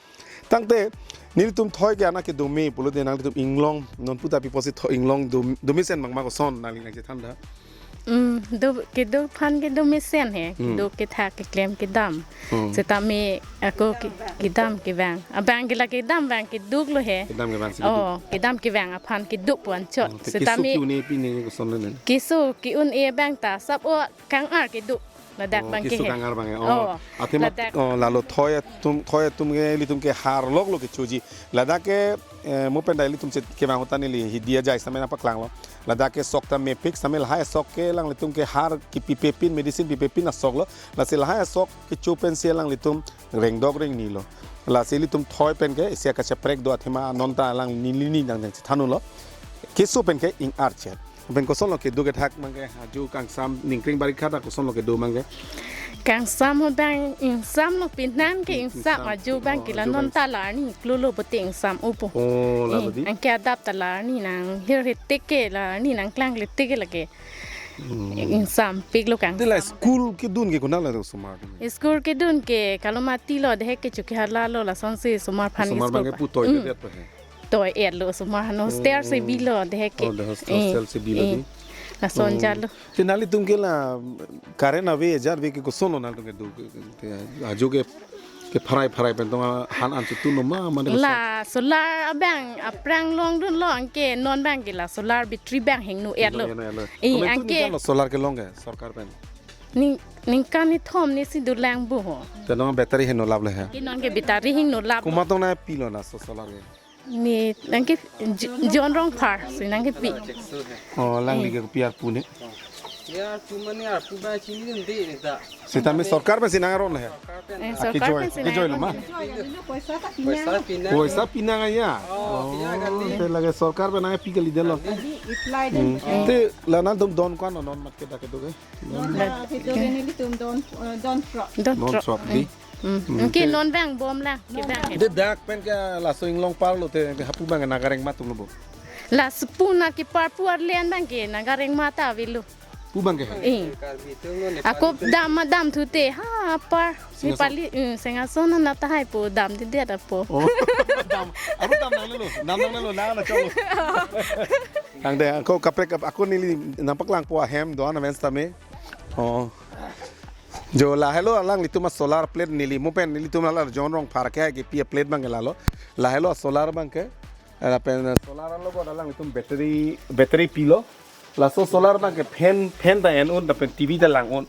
Tangte nelitum thoi ke anak ke dome pulote nanglitum inglong non puta pi pusi thoi inglong dom-, domesen abang ma koson nangli nangchethan tha. Hmm, do kedo aphan ke domesen he, Hmm. do kethak keklem kedam. Hmm. Sitame ako ke, kedam kevang. Abang ke la kedam abang keduk lo he. Kedam kevang si keduk. Oh, kedam kevang aphan keduk pu anchot. Oh, te keso Sitame ki-un-e pi ne koson le ne. Keso ki-un-e abang ta sap o kang-ar keduk. Ladak Oh, abang ke keso he. kang-ar abang he. Oh. Oh, Athema ladak. oh, lalo thoi atum, thoi atum ke ilitum ke harlok lo kechoji. Ladak ke, eh, mo pen da ilitum chet kevang ahut ta neli hidi ajai sitame nangpaklanglo. Ladak ke sok ta mepik sitame lahai sok ke alanglitum ke har kipi pepin, medicine pi pepin asok lo. Lasi lahai sok kecho pensi alanglitum rengdok rengni lo. Lasi ilitum thoi pen ke isi akacheprek do athema non ta alang neli ni nang nang chethan unlo. Keso pen ke ing-ar chet. Pen koson lo kedo kethak abang ke ajo kangsam ningkring barikha ta koson lo kedo abang ke. Kangsam ho abang ingsam lo pinan ke ingsam Ingsam. ajo abang Oh, ke la ajo non abang. ta la arni klolo bote ingsam upo. Oh, la Eh, bodi. Anke adap ta la arni nang hir hetik ke la arni nangklang letik ke lake. Hmm. Ingsampik lo kang. Te la school kedun ke konat la osomar? School kedun ke Kalomati lo dehek ke Chokihola lo lasonsi osomar aphan Osomar school abang ke pa. pu toi Hmm. ke det pa he. Toi et lo osomar aphan hostel si Hmm. bilo dehek ke. Oh, the hostel, Eh, hostel si bilo eh. di. Lason Hmm. jalo. Te nanglitum ke la current ave, ejar ave ke koson lo nanglitum kedo ke, ke, ajo ke, kepharai pharai pen tong han an chotun lo ma, mane koson? La solar abang aphrang longdunlo anke non abang ke la solar battery abang hingno et lo. Hingno et lo. Eh, Komantu anke ningkan lo solar kelong ke sorkar pen? Ning, ningkan ni thom ni si dolang bo ho. Te non battery hingno lap le he. Ke non ke battery hingno lap. Komat tong nangpilo laso solar ke? Ne nangke J-, John Rongphar si nangkepi. Oh, alangli ke kopi arpu ne? Arpu mane arpu ba chini dun de ta. Sitame sorkar pensi nang-aron he. Eh, Aki sorkar joy, pensi aki joy lo nang-aron. ma. Poisa ta pinang. Poisa pinang. Poisa pinang aya. Oh, pinang kali. Te lake sorkar pen nangpi kali detlo. Kali apply dun. Hmm. Te la nangtum don ko-an non mat ke dak kedo ke? Non la kedo ke nelitum don, eh, don throk. Don Non throk. throk di. Hmm. Hmm. Anke non abang bom la, ke abang. Ite dak pen ke laso inglong parlo te hapu abang Nagareng ma atum lo bo? Laso pu na kepar pu arlen abang ke Nagareng ma ta avelo. Pu abang ke? Eh. Ako dam ma dam thu te ha apar. Singason. Nepali, eh, Singason na tahai pu damdedet apo. Oh. Dam. Aru dam nanglelo. Dam nanglelo, nang na cholo. Tangte ako kaprek ako neli nangpaklangpo ahem do-an amen sitame. Oh. Jo lahelo alanglitum a-solar plate neli mo pen nelitum hala John Rongphar ke kipi a-plate abang ke lalo. Lahelo a-solar abang ke. Lapen solar alogot alanglitum battery battery pilo. Laso solar abang ke fan fan ta en un lapen T V ta lang un.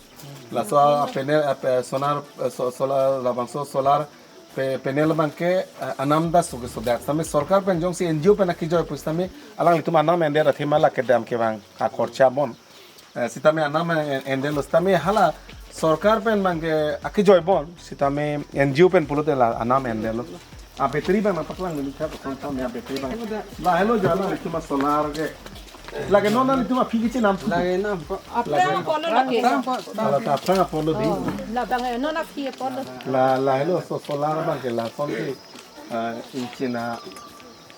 Laso a-panel a-pe- solar eh, so- solar labangso solar pe- panel abang ke eh, anam ta so ke sodak. Sitame sorkar pen jongsi N G O pen akejoi pusitame alanglitum anam endet athema la kedam kevang akhorcha bon. Eh, sitame anam en- endetlo sitame hala sorkar pen abang ke akejoi bon sitame N G O pen pulote la anam endetlo. A-battery abang nangpaklang dulu kha, kosonta me a-battery abang. Lahelo jo alanglitum a-solar ke. Lake non nanglitum aphi kechinam. Lake nam. Aphrang apotlo lake. Hala ta aphrang apotlo dei. Oh, labang non aphi apotlo. La lahelo so solar abang ke lason ke. Ah, ingchina.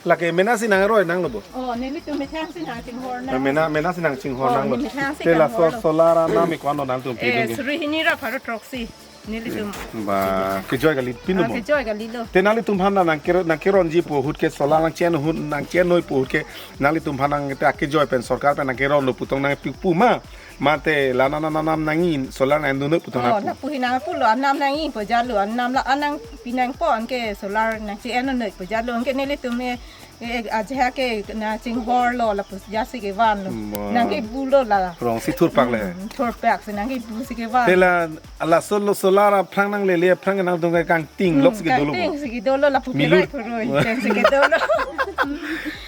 Lake mena si nangroi nanglo bo. Oh, nelitum methang si nangchinghor na. Mena mena si nangchinghor nanglo. Oh, methang si. Te la so kanghorlo. Solar anam ikwan nangtum pi Eh, ding. Suri hini ra pharo throksi. Nelitum. Ba, kejoi kali pin Ah, mo. Kejoi kalilo. Te nanglitum aphan nangkero nangkeronji pu ahut ke solar nangchen ahut nangchen noi pu ahut ke nanglitum aphan nang te akejoi pen sorkar pen nangkeronlo pu tong nangpi pu ma. Mate la na na na nam nangin solar nangdun noi pu tong Oh, nangpu. Lapu hi nangpulo, anam nangin pu jalo, anam la anang pinangpo anke solar nangchen noi pu jalo, anke nelitum e Eh, eh, aja ke nangchinghorlo lapu jasi kevanlo. Ma. Nangkebulo la. Rong si thurpak le. Hmm, thurpak si nangkebu si kevan. Te la laso lo solar aphrang nanglele aphrang nangtum ke kangting lok si kedolo. Kangting si kedolo lapu Milur. Pirai puroi. Chen si kedolo.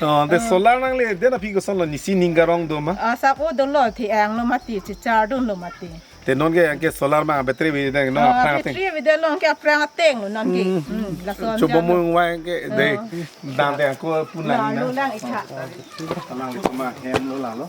Oh, te Ah. Solar nangle den aphi kosonlo nisi ning karong do ma. Asap o dolo thi anglo mati chichar dunlo mati. Te non ke ke solar ma battery bi deng non Ah, aphrang ateng. Battery bi deng non ke aphrang ateng non ke. Hmm. Hmm, lason Chobo jalo. Mung wai ke dei. Ah. Dan te ako pun Nah, lang na. Lo lang ikha. Alanglitum ahem lo lalo.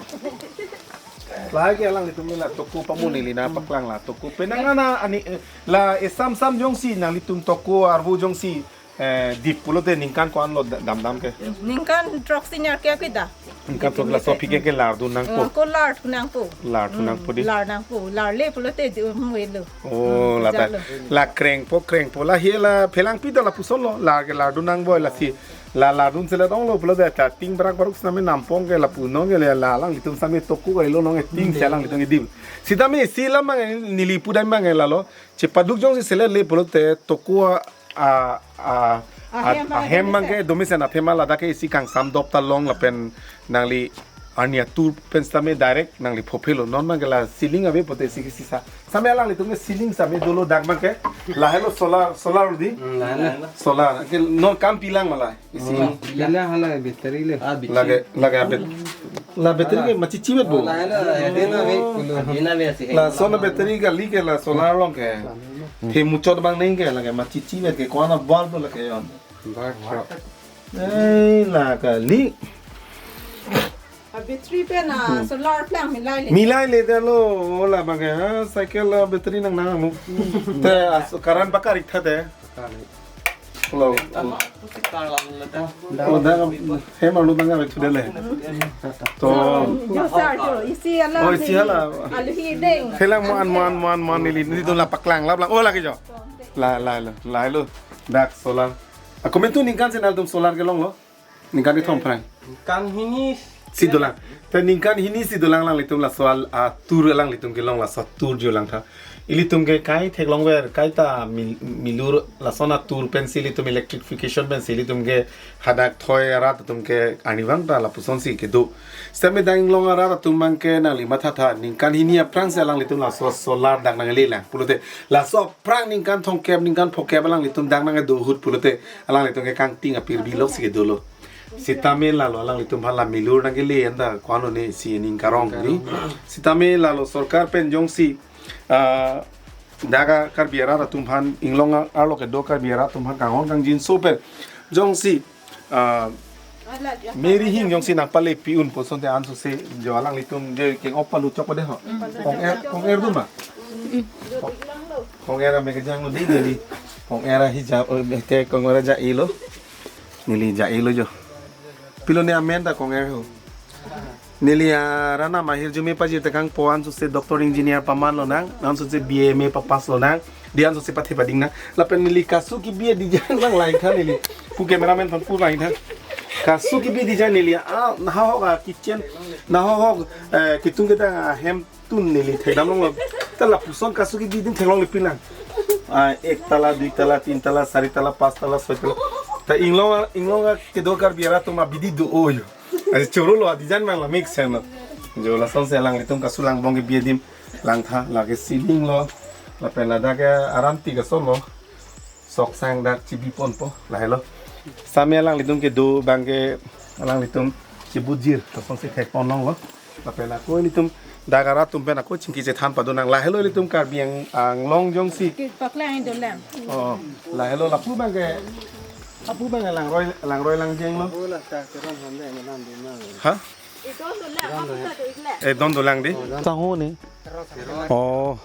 Lake alanglitum la toko pamun ili nangpaklang la toko. Penang ana ani eh, la esam sam jongsi nanglitum toko arvo jongsi eh, dip pulote ningkan ko-anlo da- damdam ke. Ningkan throksi nerkep ke da. Ningkan throksi laso aphi ke ke lardun nangpo. Eh, ko lardun nangpo. Lardun Hmm, nangpo dei. Lar nangpo. Larle pulote di umwelo. Oh, Hmm, la ta. Jalo. La krengpo krengpo la hi la phelangpi ta lapusonlo. La ke lardun nangpo lasi. La lardun sele donglo pulote ta ting brak baruk sitame nampong ke lapu non ke le la alanglitum sitame toko ke lo non ke ting si alanglitum ke dim. Sitame si la mang neli pudam mang ke lalo. Chepaduk jongsi sele le pulote toko a a a Ahem a- ahem abang mang ke. Ke domisen athema ladak ke isi kangsam dop ta long lapen nangli arni atur pen sitame direct nangli phophelo non mang ke la ceiling ave pulote isi ke sisa sitame alanglitum ke ceiling sitame dolo dak mang ke lahelo solar solar di Hmm, lahelo. Solar ke non kam pilang malai isi Hmm, pilang hala battery le. Ah, bichi. Lake lake abet la battery ke machichi bet bo Oh, lahelo, eh, dena ve. Dena ve si. La solar battery kali ke la solar long ke. He muchot abang neng ke lake machichi bet ke ko-an a bulb lake yon. Bar shop. Eh, la kali. A battery pen a solar plang milai le. Milai le delo la abang ke ha cycle la battery nang nang mu. Te as current bakar ik tha te. Kali. Lo. Pusi karlang le da. Oh, da hem arlo abang ke thu dele. To. Jo sar jo isi ala. Oh, isi ala. Alu hi deng. Thelang mo an mo an mo an mo an neli neli dun la paklang la plang. Oh, lake jo. La la la la lo. Dak solar. Ako mentu ningkan si nangtum solar kelonglo. Ningkan kethom phrang. Ningkan hini si dolang. Te ningkan hini si dolang alanglitum laso al atur alanglitum kelong laso atur jo lang tha. Ilitum ke kai theklongver kai ta mil- milur lason atur pensi ilitum electrification pensi ilitum ke hadak thoi arat atum ke arnivang ta lapuson si kedo. Sitame dang inglong arat atum mang ke nangli matha tha ningkan hini aphrang si alanglitum laso solar dak nangle lang. Pulote laso aphrang ningkan thomkep ningkan phokep alanglitum dak nangdo ahut pulote alanglitum ke kangting apirbi lok si kedolo. Sitame lalo alanglitum aphan la milur nangkele anta ko-anlo ne si ning karong ni. Sitame lalo sorkar pen jongsi ah, dak a Karbi arat atum aphan inglong arlo kedo Karbi arat atum aphan kanghon kangjinso pen jongsi ah, meri hing jongsi nangpale pi un puson te ansose jo alanglitum je keng-op palu chok pade ho. Kong er kong er dun ma. Kong er ame kejang lo dei neli. Kong er ahijap eh, te kong er aja-i lo. Neli ja-i lo jo. Pilo ne amen ta kong er ho. Neli aranam ahirjume pajir tekang po ansose doctor engineer paman lonang, ansose B A M A papass lonang, dei ansose pathe pading nang. Lapen neli kasu ke B A design lang lai tha neli. Pu cameraman aphan pu lai tha. Kasu kebi di jan neli, ah, nahok a kitchen, nahok, eh, kitung kita ahem tun neli thekdam longlo. Ta lapuson kasu kebi din theklongle pilang. Ah, ek tala, dui tala, tin tala, sari tala, pas tala, soi tala. Ta inglong, inglong kedo Karbi arat atum abidi do-o yo. Ai choro lo, a design mang la mix henlo. Jo lasonsi alanglitum kasu langbong kebi adim langtha, lake ceiling lo. Lapen ladak ke aranti kason lo. Sok sang dak chibi ponpo, lahelo. Sami alanglitum kedo abangke alanglitum chibujir, lasonsi thek pon longlo. Lapen ako ilitum dak arat atum pen ako chingki chethan pado nang, lahelo ilitum Karbi Ang-, Anglong jongsi. Ke paklang dolang. Oh, lahelo lapu abangke, lapu abangke langroi, langroi langjeng lo. Ha? Eh, don dolang di. Sangho ni. Oh,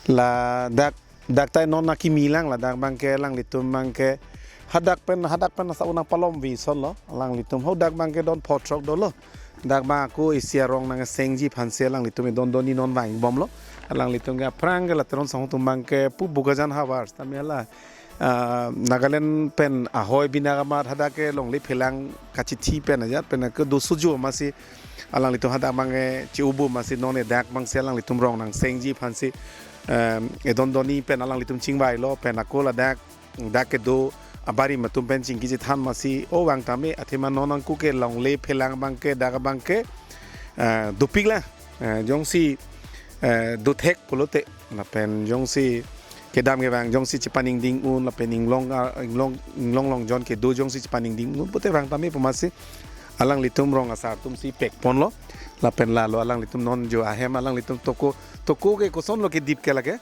ladak, dak tai non akimi lang, ladak abangke alanglitum abangke hadak pen, hadak pen asa unang palom vi sonlo alanglitum. Ho dak abangke don photrok dolo. Dak abang ako isi arong nang sengji aphansi alanglitum edon doni non vangbomlo. Alanglitum ke aphrang ke la Teron sangho atum abangke pu Bokajan havar, tame la, ah, Nagaland pen ahoi bina kamat hadak ke longle phelang kachithi pen ajat pen ke dosujo amatsi alanglitum hadak abangke chi-ubu amatsi non edak abangsi alanglitum rong nang sengji aphansi, em, edon doni pen alanglitum chingvailo pen ako ladak, dak kedo abarim atum pen chingki chethan amatsi o vang tame athema non angku ke longle phelang abangke dak abangke, eh, dopik la, eh, jongsi, eh, dothek pulote lapen jongsi kedam kevang jongsi chepaningding un lapen inglong, ah, inglong, inglong longjon kedo jongsi chepaningding un pute vang tame pu amatsi alanglitum rong asar atumsi pek ponlo. Lapen lalo alanglitum non jo ahem alanglitum toko, toko ke kosonlo kedip ke lake.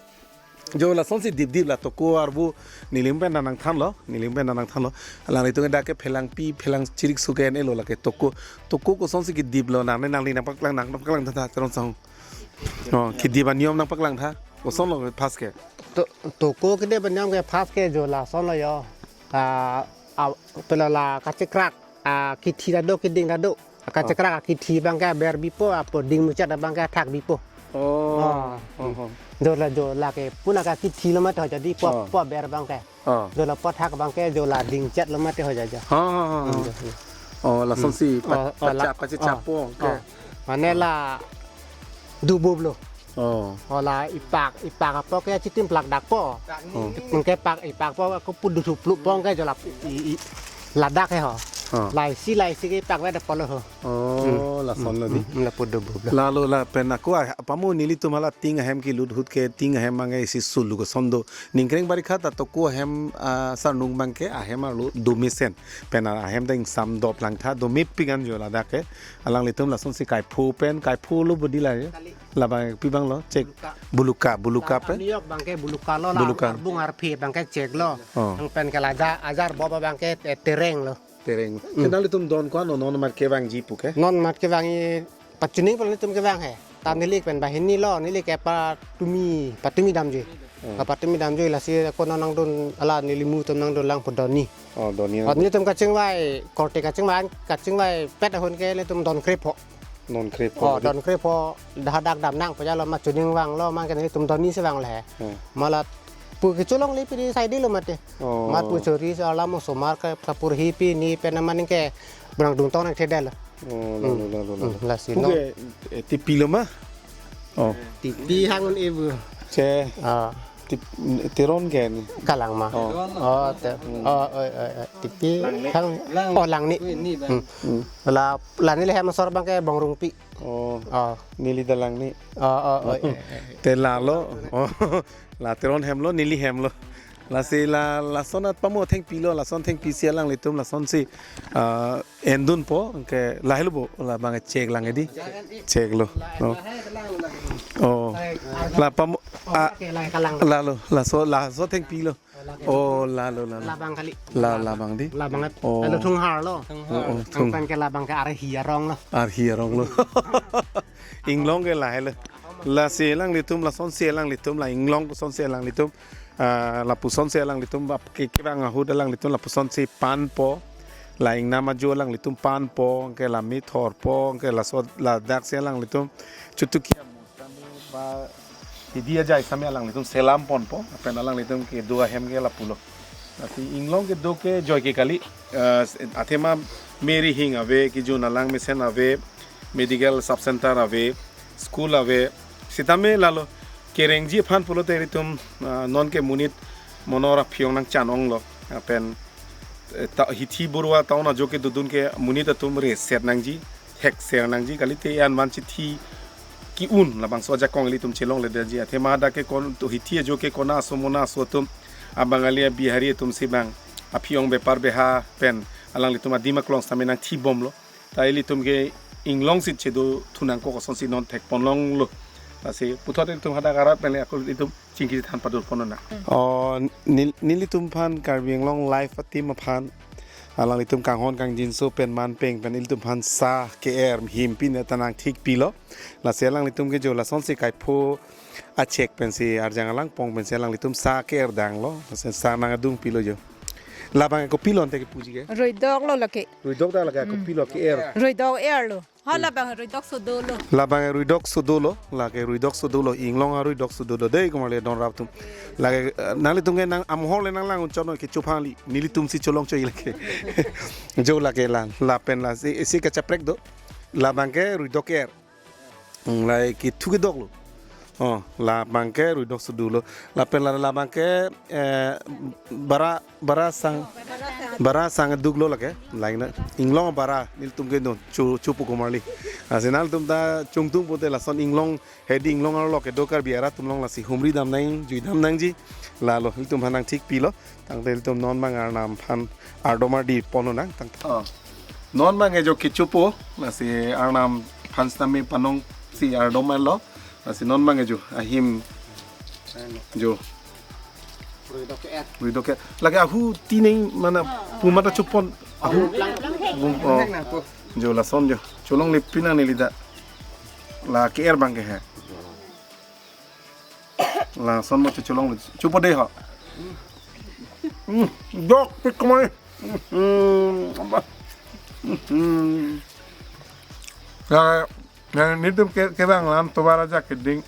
Jo lasonsi dipdip la toko arvo nelim pen nangthanlo, nelim pen nangthanlo. Alanglitum dak ke phelangpi, phelang chirik suken elo lake toko. Toko kosonsi kediplo nang, nangli nangpaklang, nang nangpaklang tha tha Teron sangho. Oh, kedip aniom nangpaklang tha. Kosonlo pas ke. To, toko kedip aniom ke pas ke jo lasonlo yo. Ah, ah, pela la kachekrak, ah, kithi ta do, kiding ta do. Kachekrak, ah, kithi abangke aber bipo, apo ding muchot abangke athak bipo. Oh. Oh. Oh, oh. Jo la, jo lake puna ka kithi lo mate ho jadi po, oh, po aber abangke. Oh. Jo la po thak abangke jo la dingchet lo mate ho jaja. Ha, ha, ha, ha. Hmm, jo, jo. Oh, lasonsi, hmm, pat, oh, oh, la, pachap, pachap, oh, po, oh, ke. Mane la dubub lo. Oh. Oh, la ipak, ipak apo ke chitim plak dakpo. Oh. Mungke pak, ipak po ako pudu thuplu pong ke jo la i, i, ladak he ho. Oh. La isi, la isi ke ipak ve dakpo lo ho. Oh, hmm, lasonlo di. Hmm, hmm, la pudu bublo. Lalo lapen ako ah, pamo nelitum hala ting ahem kelut ahut ke ting ahem abangke isi sulu koson do. Ningkreng barikha ta toko ahem, ah, sarnung abangke ahem arlo do mesen. Pen ahem ta ingsam dop langtha do mepik an jo ladak ke. Alanglitum lasonsi kaipho pen, kaipho lo bodi la ya. Kali. Labang pi abang lo, cek. Buluka. Buluka, buluka pen. Aniok abangke buluka lo la. Buluka. Arbung arphe abangke cek lo. Oh. Nang pen ke la ajar, ajar boba abangke, eh, tereng lo. Tereng. Hmm. Ke nanglitum don ko-an non mat kevangji pu ke? Non mat kevang i pachuning pala nelitum kevang he. Ta neli pen banghini lo, neli ke patumi, patumi damjui. Hmm. Ka patumi damjui lasi ako non nangdun hala neli mu atum nangdun lang pu doni. Oh, doni. Oh, nangdun. Nelitum kachingvai, korte kachingvai, kachingvai pet ahun ke nelitum don krepho. Non krepho. Oh, don krepho, dah dak dam nang pu jalo ma chuning vanglo, ma ke nelitum doni si vanglo he. Hmm. Mala pu kecholongle pini saidi lo mate. Oh. Mat pu chori si alam osomar ke kapur hi pini pen amaning ke berang dungtong nang thedel. Oh, lalo, hmm, lalo, lalo. Hmm, lasi. Pu non. Ke, eh, tipi lo ma? Oh. Tipi hang un ibu. Che. Ah. Tip-, Teron ke ni? Kalang ma. Oh. Oh, te. Hmm. Oh, oi, oi, oi. Tipi hang. Lang. Oh, Langni. Ui, ni bang. Hmm. Hmm. La, la neli hem asor abangke Bongrungpi. Oh. Oh. Neli ta Langni. Oh, oh, oi, oi, oi. Te lalo. Oh. La Teron hem lo, neli hem lo. Lasi la, lason at pamo thengpi lo, lason thengpi si alanglitum, lasonsi, ah, endunpo, ke lahelo bo, labang cek lang edi. Cek lo. No. Oh. La pamo, ah, lalo, laso, laso thengpi lo. Oh, lalo, lalo. Labang kali. La, labang di. Labang at. Oh. Lalu thunghar lo. Oh, oh, thung. Angpan ke labang ke arhi arong lo. Arhi arong lo. Inglong ke lahelo. Lasi alanglitum, lasonsi alanglitum, la inglong kosonsi alanglitum. Ah, lapusonsi alanglitum, ap ke kevang ahut alanglitum, lapusonsi panpo. La ingnam ajo alanglitum panpo, ke la mithorpo, ke laso ladak si alanglitum. Chutuki amus tame ba hidi ajai sami alanglitum selam ponpo, lapen alanglitum kedo ahem ke lapulo. Lasi inglong kedo ke joike kali. Ah, athema meri hing ave, kejun alang mesen ave, medical sub center ave, school ave. Sitame lalo kerengji aphan pulote ilitum, ah, non ke monit monor aphi-ong nangchan-onglo. Lapen, eh, ta, hithi burwa town ajo kedodun ke monit atum reset nangji, thekser nangji, kalite an van chithi ki-un labangso ajakong ilitum chelongledetji. Athema hadak ke kon to hithi ajo ke kona aso mona aso atum, a Bangali, a Bihari atum si bang aphi-ong bepar beha pen alanglitum adim aklong sitame nangthibomlo. Ta ilitum ke inglong si chedo thunangkok asonsi non thekponlonglo. Lasi puthot ilitum hadak arat pen le ako ilitum chingki than padoponnang. Oh, nel-, nelitum aphan Karbi Anglong Live a-team aphan, alanglitum kanghon kangjinso pen manpeng pen ilitum aphan sa ke-er him pine ta nangthikpilo. Lasi alanglitum ke jo lasonsi kaipho achek pensi arjang alang pong pensi alanglitum sa ke-er danglo. Lasi sa nangadungpilo jo. Labang kopilo ante kepuji ke? Ruidok lo lake. Ruidok dak lake, kopilo ke-er? Ruidok er lo. Ha, labang ruidok so dolo. Labang ruidok so dolo, lake ruidok so dolo, inglong aruidok so dolo dei komarli don rap atum. Lake, eh, nanglitum ke nang amohor le nanglang unchon noi kecho aphan kali, nelitum si cholong choi lake. Jo lake la, lapen la si, si kachaprek do. Labang ke ruidok er. Hmm, lake thu kedok lo. Oh, labang ke ruidok so dolo. Lapen la, labang ke, eh, bara, bara sang, bara sang duklo lake. Lain na, inglong bara nelitum ke no, chu, chupu komarli. Lasi nanglitum ta chungtung pute lason inglong, hedi inglong arlo kedo Karbi arat atum along lasi humri dam nang, jui dam nangji. Lalo, ilitum aphan nangthikpilo. Tangte ilitum non bang Arnam aphan ardom ardi ponnang tang. Oh. Non bang ejo kechopo, lasi Arnam aphan sitame panong si ardom arlo, lasi non bang ejo, ahim jo. Ruidok er. Ruidok er. Lake ahu tineng mana puma ta chopon. Ahu. Bung, oh. Jo lason jo. Cholonglepinang neli dak. La ke-er bang ke he. Lason mo chocholong lo. Chopo dei ho. Hmm, dok pik kemai. Hmm, apa? Hmm. Ya, ya, nelitum ke, kevang alam tovar ajak keding.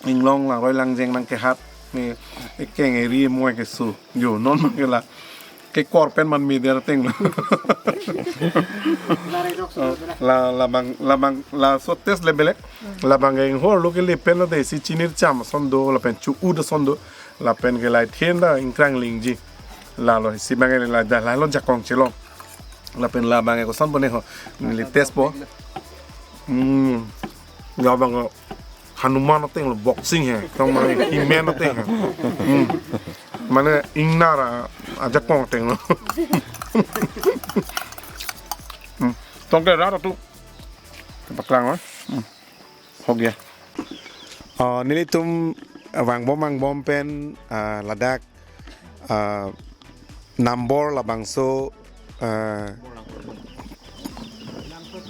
Inglong langroi langjeng nangkehat. Ne, ekeng eri mo keso. Jo, non bang ke la. Kekor pen man mi der teng lo. La, labang, labang, laso taste le belek. Labang ke inghor lo kele pen lo dei si chinir cham ason do, lapen chu-u ason do, lapen ke lai then ta ingkrang lingji. Lalo si bang ke la da lalo jakong chelong. Lapen labang ke koson pone ho. Neli taste po. Hmm. Labang ke Hanuman ateng lo, boxing he, tong mane He-Man ateng he. Hmm. Mane ingnar a, ajakong ateng lo. Hmm. Tong ke rat atum. Paklang, ah. Hmm. Ho gaya. Ah, nelitum vangbom vangbom pen, ah, ladak, ah, Nambor labangso, ah,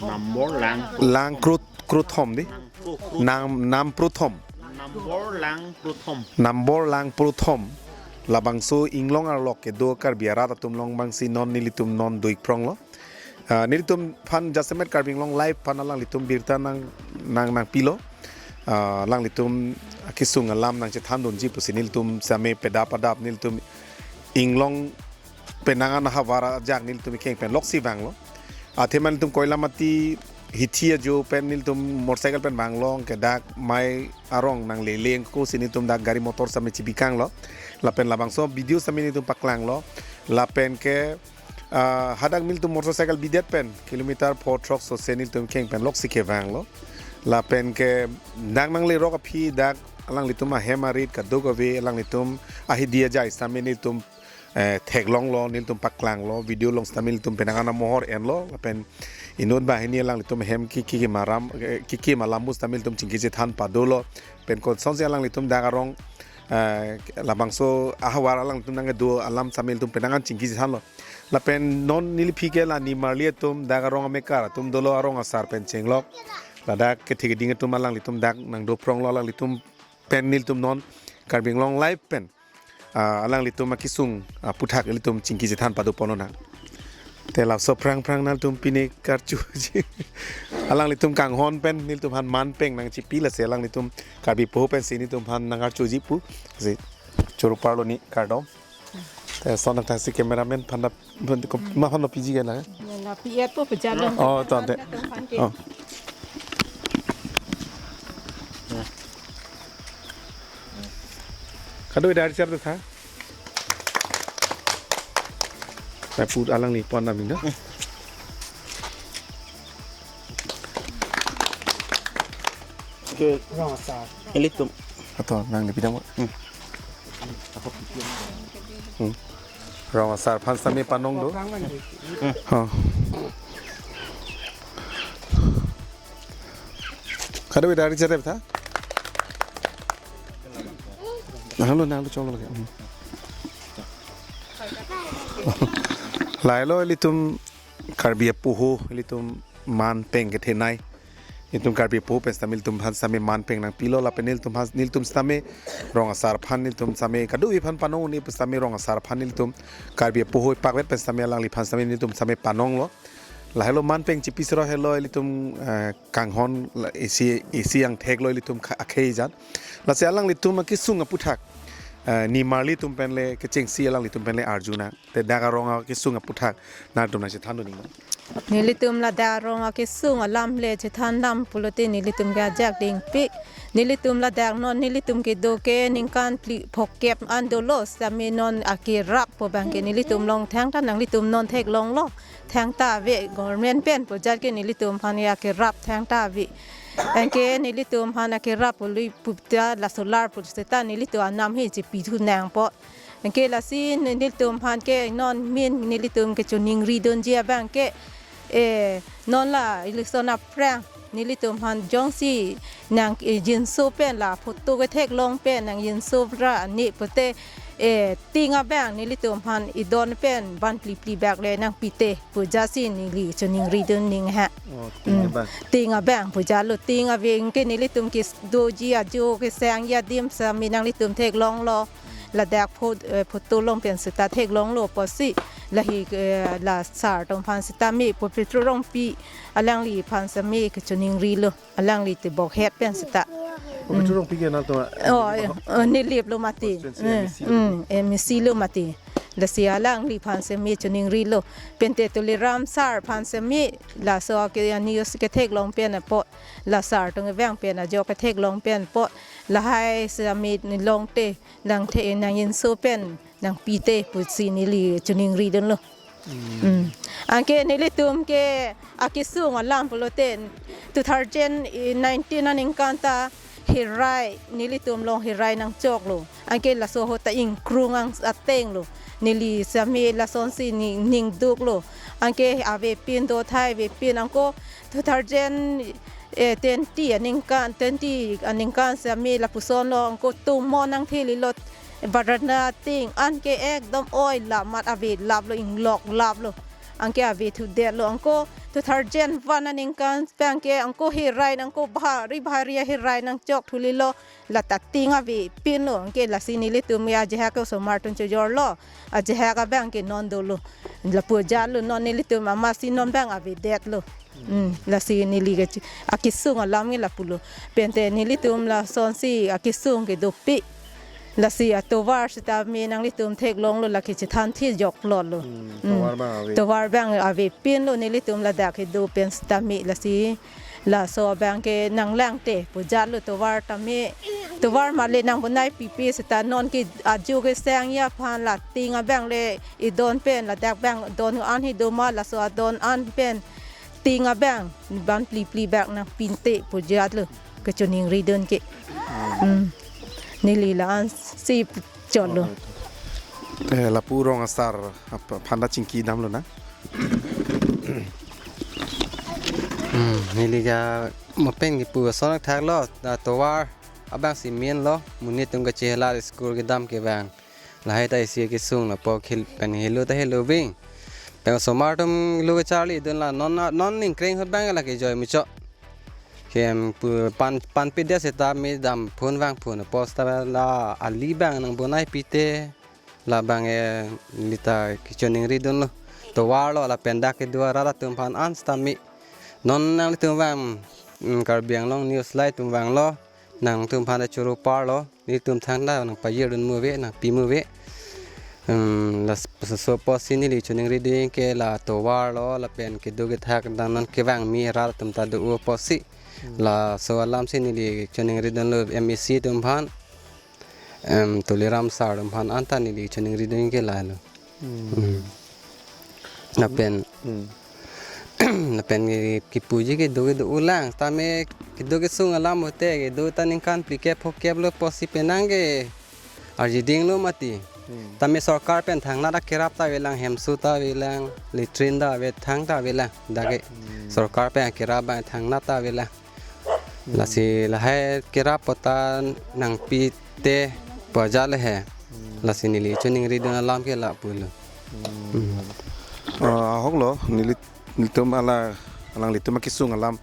Nambor lang. Lang krut, kruthom dei. Lang krut. Nam, nam pruthom. Nambor lang pruthom. Nambor lang pruthom. Labangso inglong arlo kedo Karbi arat atum along bangsi non nelitum non do-ik pronglo. Ah, nelitum aphan jasemet Karbi Anglong Live aphan alanglitum birta nang, nang, nangpilo. Ah, alanglitum akesung alam nangchethandunji pusi nelitum sitame pedap adap nelitum inglong penang an ahavar ajak nelitum kekeng pen loksi vanglo. Athema nelitum Koilamati hithi ajo pen nelitum motorcycle pen vanglo, ke dak mai arong nanglele ako si nelitum dak gari motor sitame chibikanglo. Lapen labangso video sitame nelitum paklanglo. Lapen ke, ah, hadak nelitum motorcycle bidet pen kilometer pho throk sose nelitum kekeng pen loksi kevanglo. Lapen ke dak nanglerok aphi dak alanglitum ahem arit kadokave alanglitum ahidi ajai sitame nelitum, eh, theklonglo, nelitum paklanglo, video along sitame nelitum penang an amohor enlo, lapen inut banghini alanglitum hem ki, ki, ki maram, eh, ki, ki malam mus sitame nelitum chingki chethan padolo, pen kosonsi alanglitum dak arong, eh, labangso ahavar alanglitum nangkedo alam sitame nelitum penang an chingki chethanlo. Lapen non neliphi ke la nimarli atum dak arong amekar atum dolo arong asar pen chenglok. Ladak kethe keding atum alanglitum dak nangdo pronglo alanglitum pen nelitum non Karbi Anglong Live pen, ah, alanglitum akesung, ah, aphuthak ilitum chingki chethan padoponnang. Te laso phrang phrang nangtum pine karchuji. Alanglitum kanghon pen nelitum aphan manpeng nangchipi lasi alanglitum Karbi poho pensi nelitum aphan nangarchuji pu. Si choro parlo ni kardom. Te son athak si cameraman aphan ta, aphan ta ko-, ma aphan lo P G ke na? Na, na P R po pejalo. Oh, to, ante. Oh. Kado dari char ta tha. Na put alangli pon na mina. Ke rong asar. Ilitum. Ato nang di pidang. Hmm. Hmm. Rong asar aphan sami panong do. Ha. Kado dari char ta tha. Nanglo, nanglo cholo lagi. Hmm. Lahelo ilitum Karbi apoho, ilitum man peng kethenei. Ilitum Karbi apoho pen sitame ilitum aphan sitame man peng nangpilo lapen ilitum aphan, ilitum sitame rong asar aphan ilitum sitame kado-kave aphan panong un-e pu sitame rong asar aphan ilitum Karbi apoho pakvet pen sitame alangliphan sitame ilitum sitame panonglo. Lahelo man peng chipi siro helo ilitum, eh, kanghon la isi, isi angthek lo ilitum kha-, akhei jan. Lasi alanglitum akesung aputhak, eh, nimarlitum pen le kechengsi alanglitum pen le arjuna. Te dak arong akesung aputhak nangtum nangchethan dun ning. Nelitum ladak arong akesung alam le chethan dam pulote nelitum ke ajak dingpi. Nelitum ladak non nelitum kedo ke ningkan phli phokep an dolo sitame non akerap pu abang ke nelitum along thangta nanglitum non theklonglo. Thangta ave government pen pu ajat ke nelitum aphan akerap thangta ave. Anke nelitum aphan akerap pului puta la solar pu seta nelitum anam he chipi thu nangpo. Anke lasi ne-, nelitum aphan ke non min nelitum kechoningri dunji abang ke, eh, non la election aphrang nelitum aphan jongsi nang, eh, jinso pen la photo ketheklong pen nang jinso ra ne pute, eh, ting abang nelitum aphan idon pen ban phli phli bak le nangpi te pu ajat si neli choningri dun ning ha. Oh, ting Hmm. abang. Ting abang pu ajat lo ting ave anke nelitum kedoji ajo kesangji adim sitame nanglitum theklonglo. Ladak pho-, eh, photo along pen seta theklonglo pusi lahi, eh, la sar atum aphan sitame pu Petro Rongpi alangliphan sitame kechoningrilo alangli te bokhet pen seta. Oh, Petro Rongpi ke nangtum? Oh, eh, eh, nilip lo mati. Constituency Hmm, M A C lo. Hmm, M A C lo mati. Lasi alangliphan sitame choningrilo. Pente Tuliram sar aphan sitame laso ke news ketheklong pen apot. La sar atum kevang pen ajo ketheklong pen apot. Lahai sitame nilong te nang the nang inso pen nangpi te pusi neli choningri dunlo. Hmm. Hmm. Anke nelitum ke akesung alam pulote two thousand nineteen aningkan ta herai nelitum along herai nangchoklo. Anke laso ahut ta ingkrung ang ateng lo. Neli sitame lasonsi ning, ningduklo. Anke avepin do thai avepin anke two thousand eh, twenty aningkan, twenty aningkan sitame lapuson lo anke tumon nangthelilo barana ting anke ekdom oi lap mat ave lap lo inglok lap lo. Anke ave thudet lo anke two thousand one aningkan pen ke anke herai anke bhari bhari herai nangchok thulilo lata ting avepin lo anke lasi nelitum ya ajahak osomar atum chojorlo ajahak abang ke non dolo lapu ajat lo non nelitum amatsi non abang avedet lo. Hmm, lasi neli ke akesung alam ke lapulo. Pente nelitum lasonsi akesung ke dopik. Lasi atovar sitame nanglitum theklonglo lake chethan thi joklo lo. Hmm, Hmm. tovar abang ave. Tovar abang avepin lo nelitum ladak kedo pen sitame lasi laso abang ke nanglang te pu ajat lo tovar tame. Tovar male nangbonai pipe seta non ke ajo kesangji aphan la ting abang le idon pen ladak abang don an he doma laso adon an pen ting abang ban phli phli bak nangpi te pu ajat lo kechoningri dun ke. Hmm. Neli la-ansi cholo. Eh, lapu rong asar ap-, aphan ta chingki damlo na. Hmm, neli ke mo pen kipu ason thaklo, atovar abang si menlo, monit atum kachehela school kedam kevang. Lahai ta isi kesung lapu khil pen helo ta helo ving. Pen osomar atum lo kacharli dun la non non ningkreng ahut abang lake joi muchot. Kem pu pan pan pidet seta me dam phun vang phun post ta la ali abang nangbonai pite labang e lita kechoningri dunlo. Tovar lo lapen dak kedo arat atum aphan an sitame. Non nanglitum vang, mm, Karbi Anglong News Live atum vanglo. Nangtum aphan ta choro parlo. Nelitum thangta nangpajir dun mu ave, nangpi mu ave. Hmm, laso apotsi neli choningri dun ke la tovar lo, lapen kedo kethak dang non kevang mi rat atum ta do apotsi. Hmm. Laso alamsi neli choningri dunlo M A C atum aphan, em, Tuliram sir atum aphan anta neli choningri dun ke lalo. Hmm. Hmm. Lapen, hmm, lapen ke, kepuji kedo kedo-o lang, tame kedo kesung alam hote kedo ta ningkan phlikep phokep lo apotsi penang ke arjiding lo mati. Hmm. Tame sorkar pen thangnat akerap ta avelang, hemso ta avelang, latrine ta ave, thang ta avelang. Dak ke, hmm, sorkar pen akerap abang thangnat ta avelang. Hmm. Lasi lahai kerap pu ta nangpi te pu ajat le he. Hmm. Lasi neli choningri dun alam ke lapu lo. Hmm. Hmm. Ah, ahok lo, neli, nelitum ala, alanglitum akesung alam,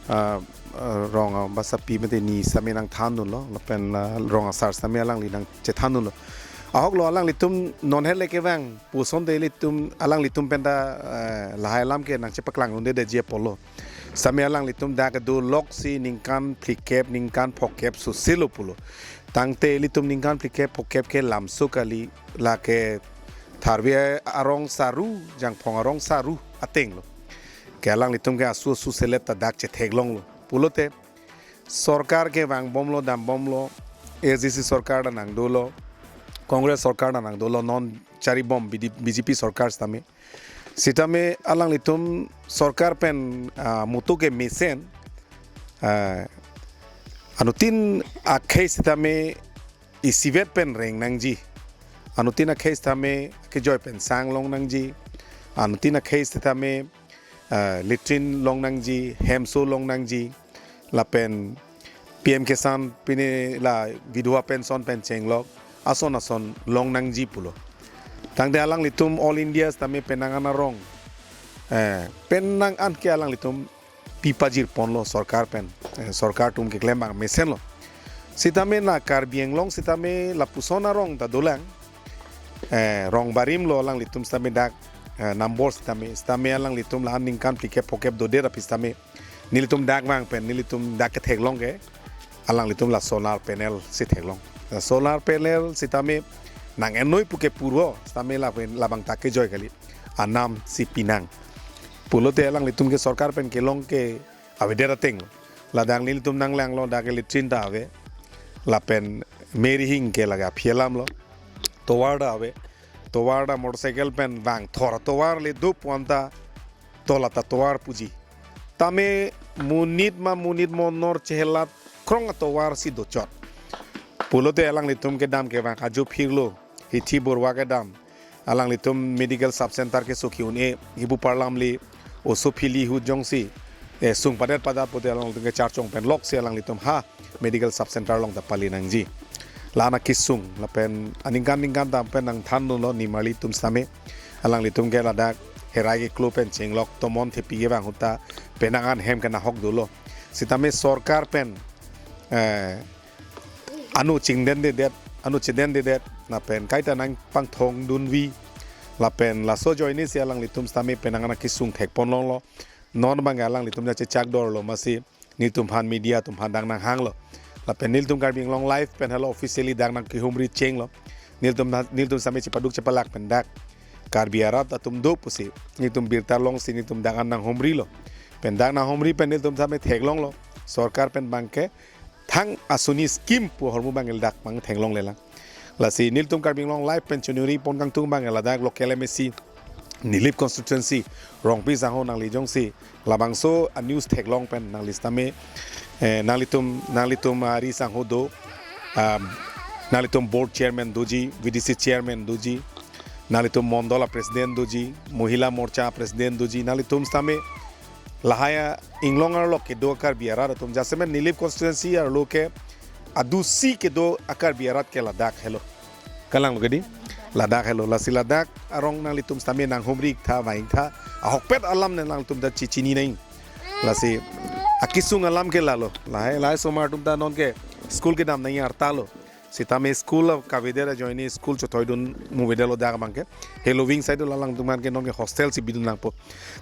ah, ah, rong, ah, basapi mate ni sitame nangthan dunlo, lapen, ah, rong asar sitame alangli nangchethan dunlo. Ahok lo, alanglitum non het le kevang, puson te ilitum, alanglitum pen ta, eh, lahai alam ke nangchepaklang dunde detji apotlo. Sitame alanglitum dak kedo loksi ningkan phlikep, ningkan phokep sose lo pulo. Tangte ilitum ningkan phlikep phokep ke lamso kali, lake tharve arong saru, jangphong arong saru ateng lo. Ke alanglitum ke asu asu selet ta dak chetheklong lo. Pulote sorkar ke vangbomlo, dambomlo, A D C sorkar ta nangdolo, Congress sorkar ta nangdolo, non charibom B D, B J P sorkar sitame. Sitame alanglitum sorkar pen, ah, mutu ke mesen, ah, anuttin akhei sitame isivet pen reng nangji. Anuttin akhei sitame kejoi pen sang long nangji. Anuttin akhei sitame, ah, latrine long nangji, hemso long nangji. Lapen P M Kisan pine la vidhwa pension pen chenglok ason ason long nangji pulo. Tangte alanglitum All India sitame penang an arong, eh, penang an ke alanglitum pi pajirponlo sorkar pen, eh, sorkar atum keklem abang mesenlo. Sitame na Karbi Anglong sitame lapuson arong ta dolang, eh, rong barim lo alanglitum sitame dak, eh, nambor sitame, sitame alanglitum la-an ningkan phlikep phokep dodet aphi sitame nelitum dak vang pen, nelitum dak ketheklong ke, alanglitum la solar panel si theklong. La solar panel sitame nang-ennoi pu ke purvo, sitame lapen labang ta kejoi kali. Anam si pinang. Pulote alanglitum ke sorkar pen kelong ke avedet ateng. Ladak nelitum nanglanglo, dak ke latrine ta ave. Lapen meri hing ke lake aphi alam lo. Tovar ta ave. Tovar ta motorcycle pen vangthor tovar le do pu anta tola ta tovar puji. Tame monit ma monit mo nor chehelat krong atovar si dochot. Pulote alanglitum kedam kevang ajo phirlo, Hithi Borwa kedam. Alanglitum medical sub center keso ki-un-e, hibu parlam li oso phili ahut jongsi, eh, sung padet padat pote alanglitum kecharchong pen loksi alanglitum ha medical sub center along ta pali nangji. La-an akesung, lapen aningkan ningkan dam pen nangthan dunlo nimarli atum sitame. Alanglitum ke ladak herai keklo pen chenglok tomon thepi kevang ahut ta penang an hem kenahok dolo. Sitame sorkar pen, eh, anu chingdendedet, anu chedendedet, lapen kaita nangpangthong dunvi, lapen laso ajoine si alanglitum sitame penang an akesung thekponlonglo. Non abang alanglitum ja chechak dorlo masi nelitum aphan media atum aphan dak nanghanglo. Lapen nelitum Karbi Anglong Live pen helo officially dak nangkehumri chenglo. Nelitum na-, nelitum sitame chepaduk chepalak pen dak Karbi arat atum do pusi nelitum birta longsi nelitum dak an nanghumrilo. Pen dak nanghumri pen nelitum sitame theklonglo. Sorkar pen abangke thang asuni scheme pu ahormu abang ladak abang theklonglelang. Lasi nelitum Karbi Anglong Live pen choningri pon kangtung abang ladak local M A C Nilip constituency Rongpi sangho nangli jongsi labangso a-news theklong pen nangli sitame, eh, nanglitum, nanglitum ari sangho do, um, nanglitum board chairman doji, V D C chairman doji, nanglitum mondol a-president doji, Mohila Morcha president doji, nanglitum sitame lahai a-inglong arlo kedo Karbi arat atum jasemet Nilip constituency arlo ke adusi kedo a-Karbi arat ke ladak helo. Kalang lo kedi? Ladak helo. Lasi ladak arong nanglitum sitame nanghumri tha, vang tha. Ahokpet alam ne nanglitum ta chichini nang. Lasi akesung alam ke lalo. Lahai, lahai osomar atum ta non ke school kedam nang arta lo. Sitame school a kavedet ajoine school chothoidun muvedetlo dak abangke. Heloving side lo alangtum aphan ke non ke hostel si bidun nangpo.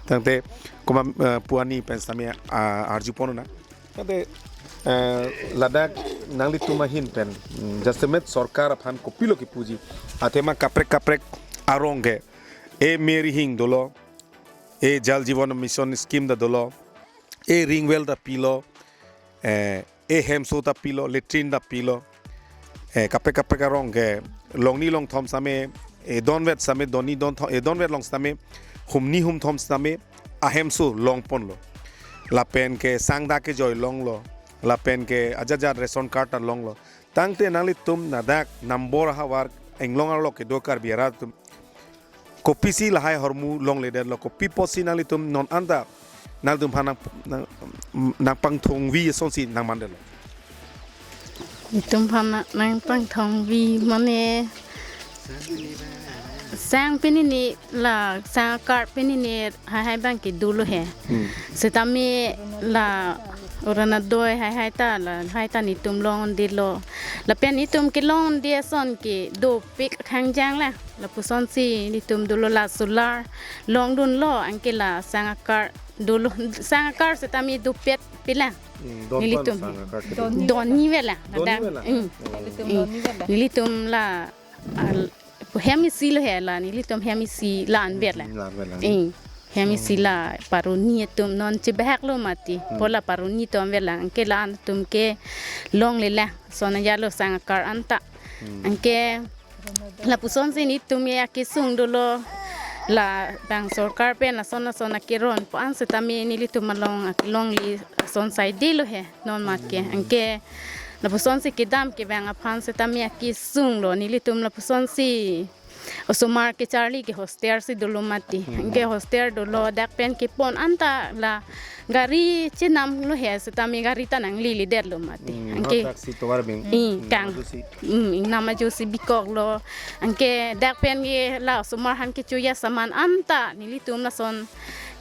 Tangte komat, eh, pu ani pen sitame, ah, arjupon nang. Tangte Eh, ladak nanglitum ahin pen, mm, jasemet sorkar aphan kopilo kipuji. Athema kaprek kaprek arong ke, e Mary Hing dolo, e Jal Jeevan Mission scheme ta dolo, e ring well ta pilo, eh, e hemso ta pilo, latrine ta pilo. Eh, kaprek kaprek arong ke longni longthom sitame, eh, donvet sitame, donni dontho-, eh, donvet long sitame, humni humthom sitame, ahemso longponlo. Lapen ke sang dak kejoi longlo. Lapen ke ajat ajat ration card ta longlo. Tangte nanglitum ladak Nambor ahavar inglong arlo kedo Karbi arat atum kopisi lahai ahormu longledetlo, kopi apotsi nanglitum non anta nanglitum aphan nang, nang, nangpangthongvi asonsi nangmandetlo? Itum aphan nang, nangpangthongvi mane sang pinini, la sang card pinini haihai abang ke dolo he. Hmm. Sitame la Orunodoi haihai ta, lahai ta netum longdetlo. Lapen netum kelongde ason ke dopik khangjang la. Lapusonsi netum dolo, la solar longdunlo, anke la sang card dolo, sang card sitame dopet pila. Hmm, don nelitum. Sang card ke don. Donni vela. Donni ladak. Vela. Hmm. Nelitum Hmm. donni vela. Nelitum la, al-, hem isi lo he la, nelitum hem isi la-an vela. Hmm, la-an vela. Hmm. Hem isi Hmm. la paruni atum non chebahak lo mati. Hmm. Pu la paruni atum vela, anke la-an atum ke longle la. Lason ajatlo sang card anta. Hmm. Anke lapusonsi netum ke akesung dolo, labang sorkar pen lason lason akeron pu-an sitame nelitum along akelongle ason saidelo he non mat ke. Hmm. Anke lapusonsi kedam kevang aphan sitame akesunglo, nelitum lapusonsi osomar kecharli ke hostel si dolo mati. Hmm. Anke hostel dolo, dak pen kepon anta la gari chenamlo he sitame gari ta nangleledetlo mati. Hmm, anke hot taxi tovar beng. Hmm, Hmm, kang. Ajusi. Hmm, ingnam ajusi bikoklo. Anke dak pen ke la osomar aphan kechoji asaman anta nelitum lason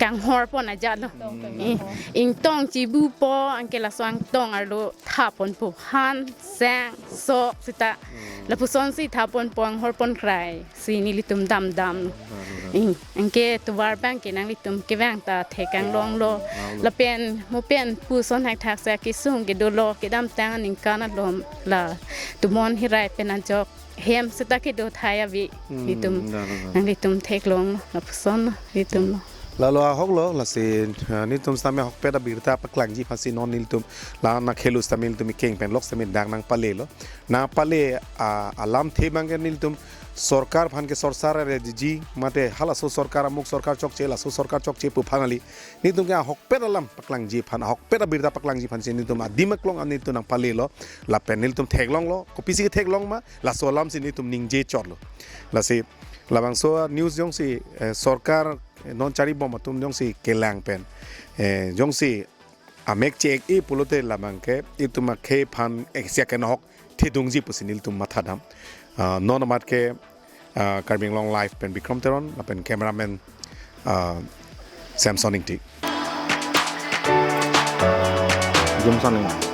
kanghorpon ajatlo. Hmm. Eh, ingtong chibupo, anke laso angtong arlo thaponpo, han, sang, sok sita. Hmm. Lapusonsi thaponpo, anghorpon krai si nelitum damdam. Hmm, hmm, hmm. Eh, anke tovar abang ke nanglitum kevang ta thek-anglonglo. Hmm, hmm. Lapen mo pen puson hak thak sa kesung kedolo, kedamtang aningkan alom la Tumon Hirai pen ajok hem seta kedo thai ave. Hmm, netum, da, da, da. Nanglitum theklong lapuson netum lo. Lalo ahoklo, lasi, ah, netum sitame ahokpet abirta paklangji aphansi non nelitum la nangkhelu sitame nelitum ikeng pen lok sitame dak nangpalelo. Nangpale, ah, alamthe abang ke nelitum sorkar aphan ke sorsar re jiji, mate halaso sorkar, amuk sorkar chokche, laso sorkar chokche pu aphan kali. Netum ke ahokpet alam paklangji aphan, ahokpet abirta paklangji aphansi netum adim aklong an netum nangpalelo, lapen netum theklonglo, kopisi theklong ma, laso alamsi netum ningje chotlo. Lasi labangso news jongsi, eh, sorkar, eh, non charibom atum jongsi kelang pen, eh, jongsi amek che-ek-e pulote labang ke itum akhei aphan eksi akenohok thedungji pusi nelitum mathadam. Ah, non amat ke, ah, Karbi Anglong Live pen Bikram Teron, lapen cameraman, ah, Samson Ingti. Jimson Ingti.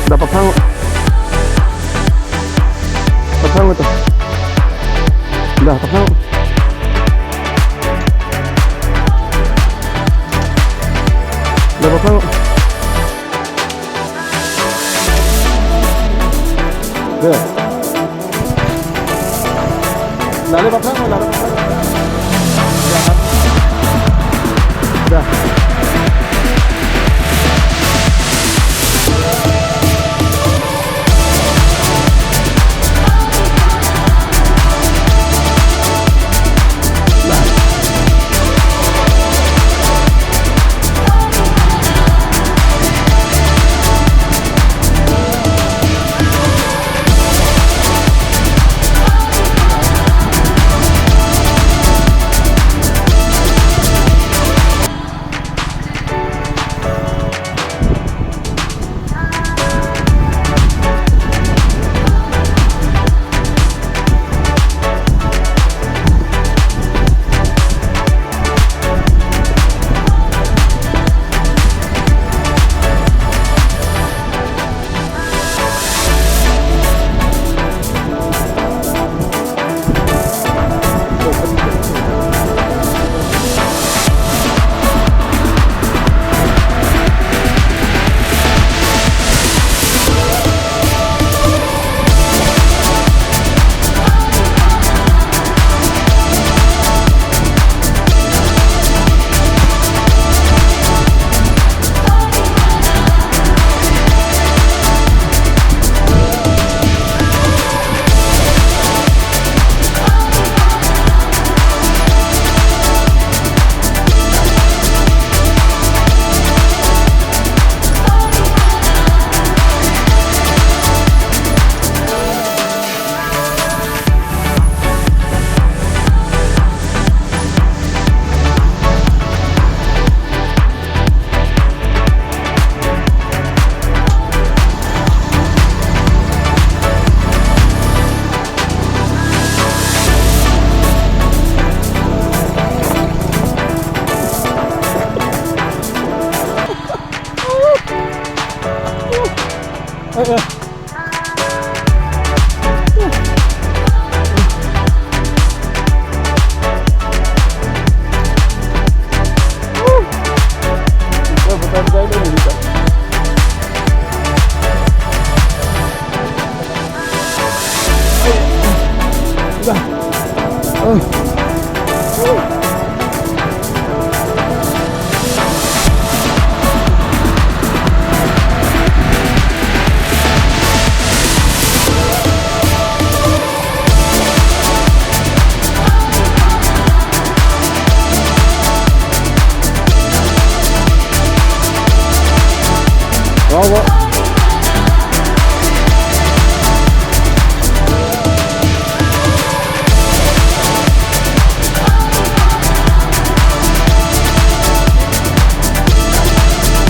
Dah pasang. Pasang itu. Dah pasang. Dah pasang. Dah. Lale pasang, lale pasang. Bravo.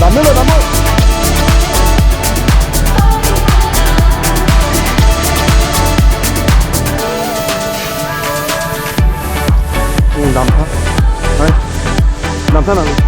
Damlo, damlo. Hmm, damtha. Hai. Damtha na.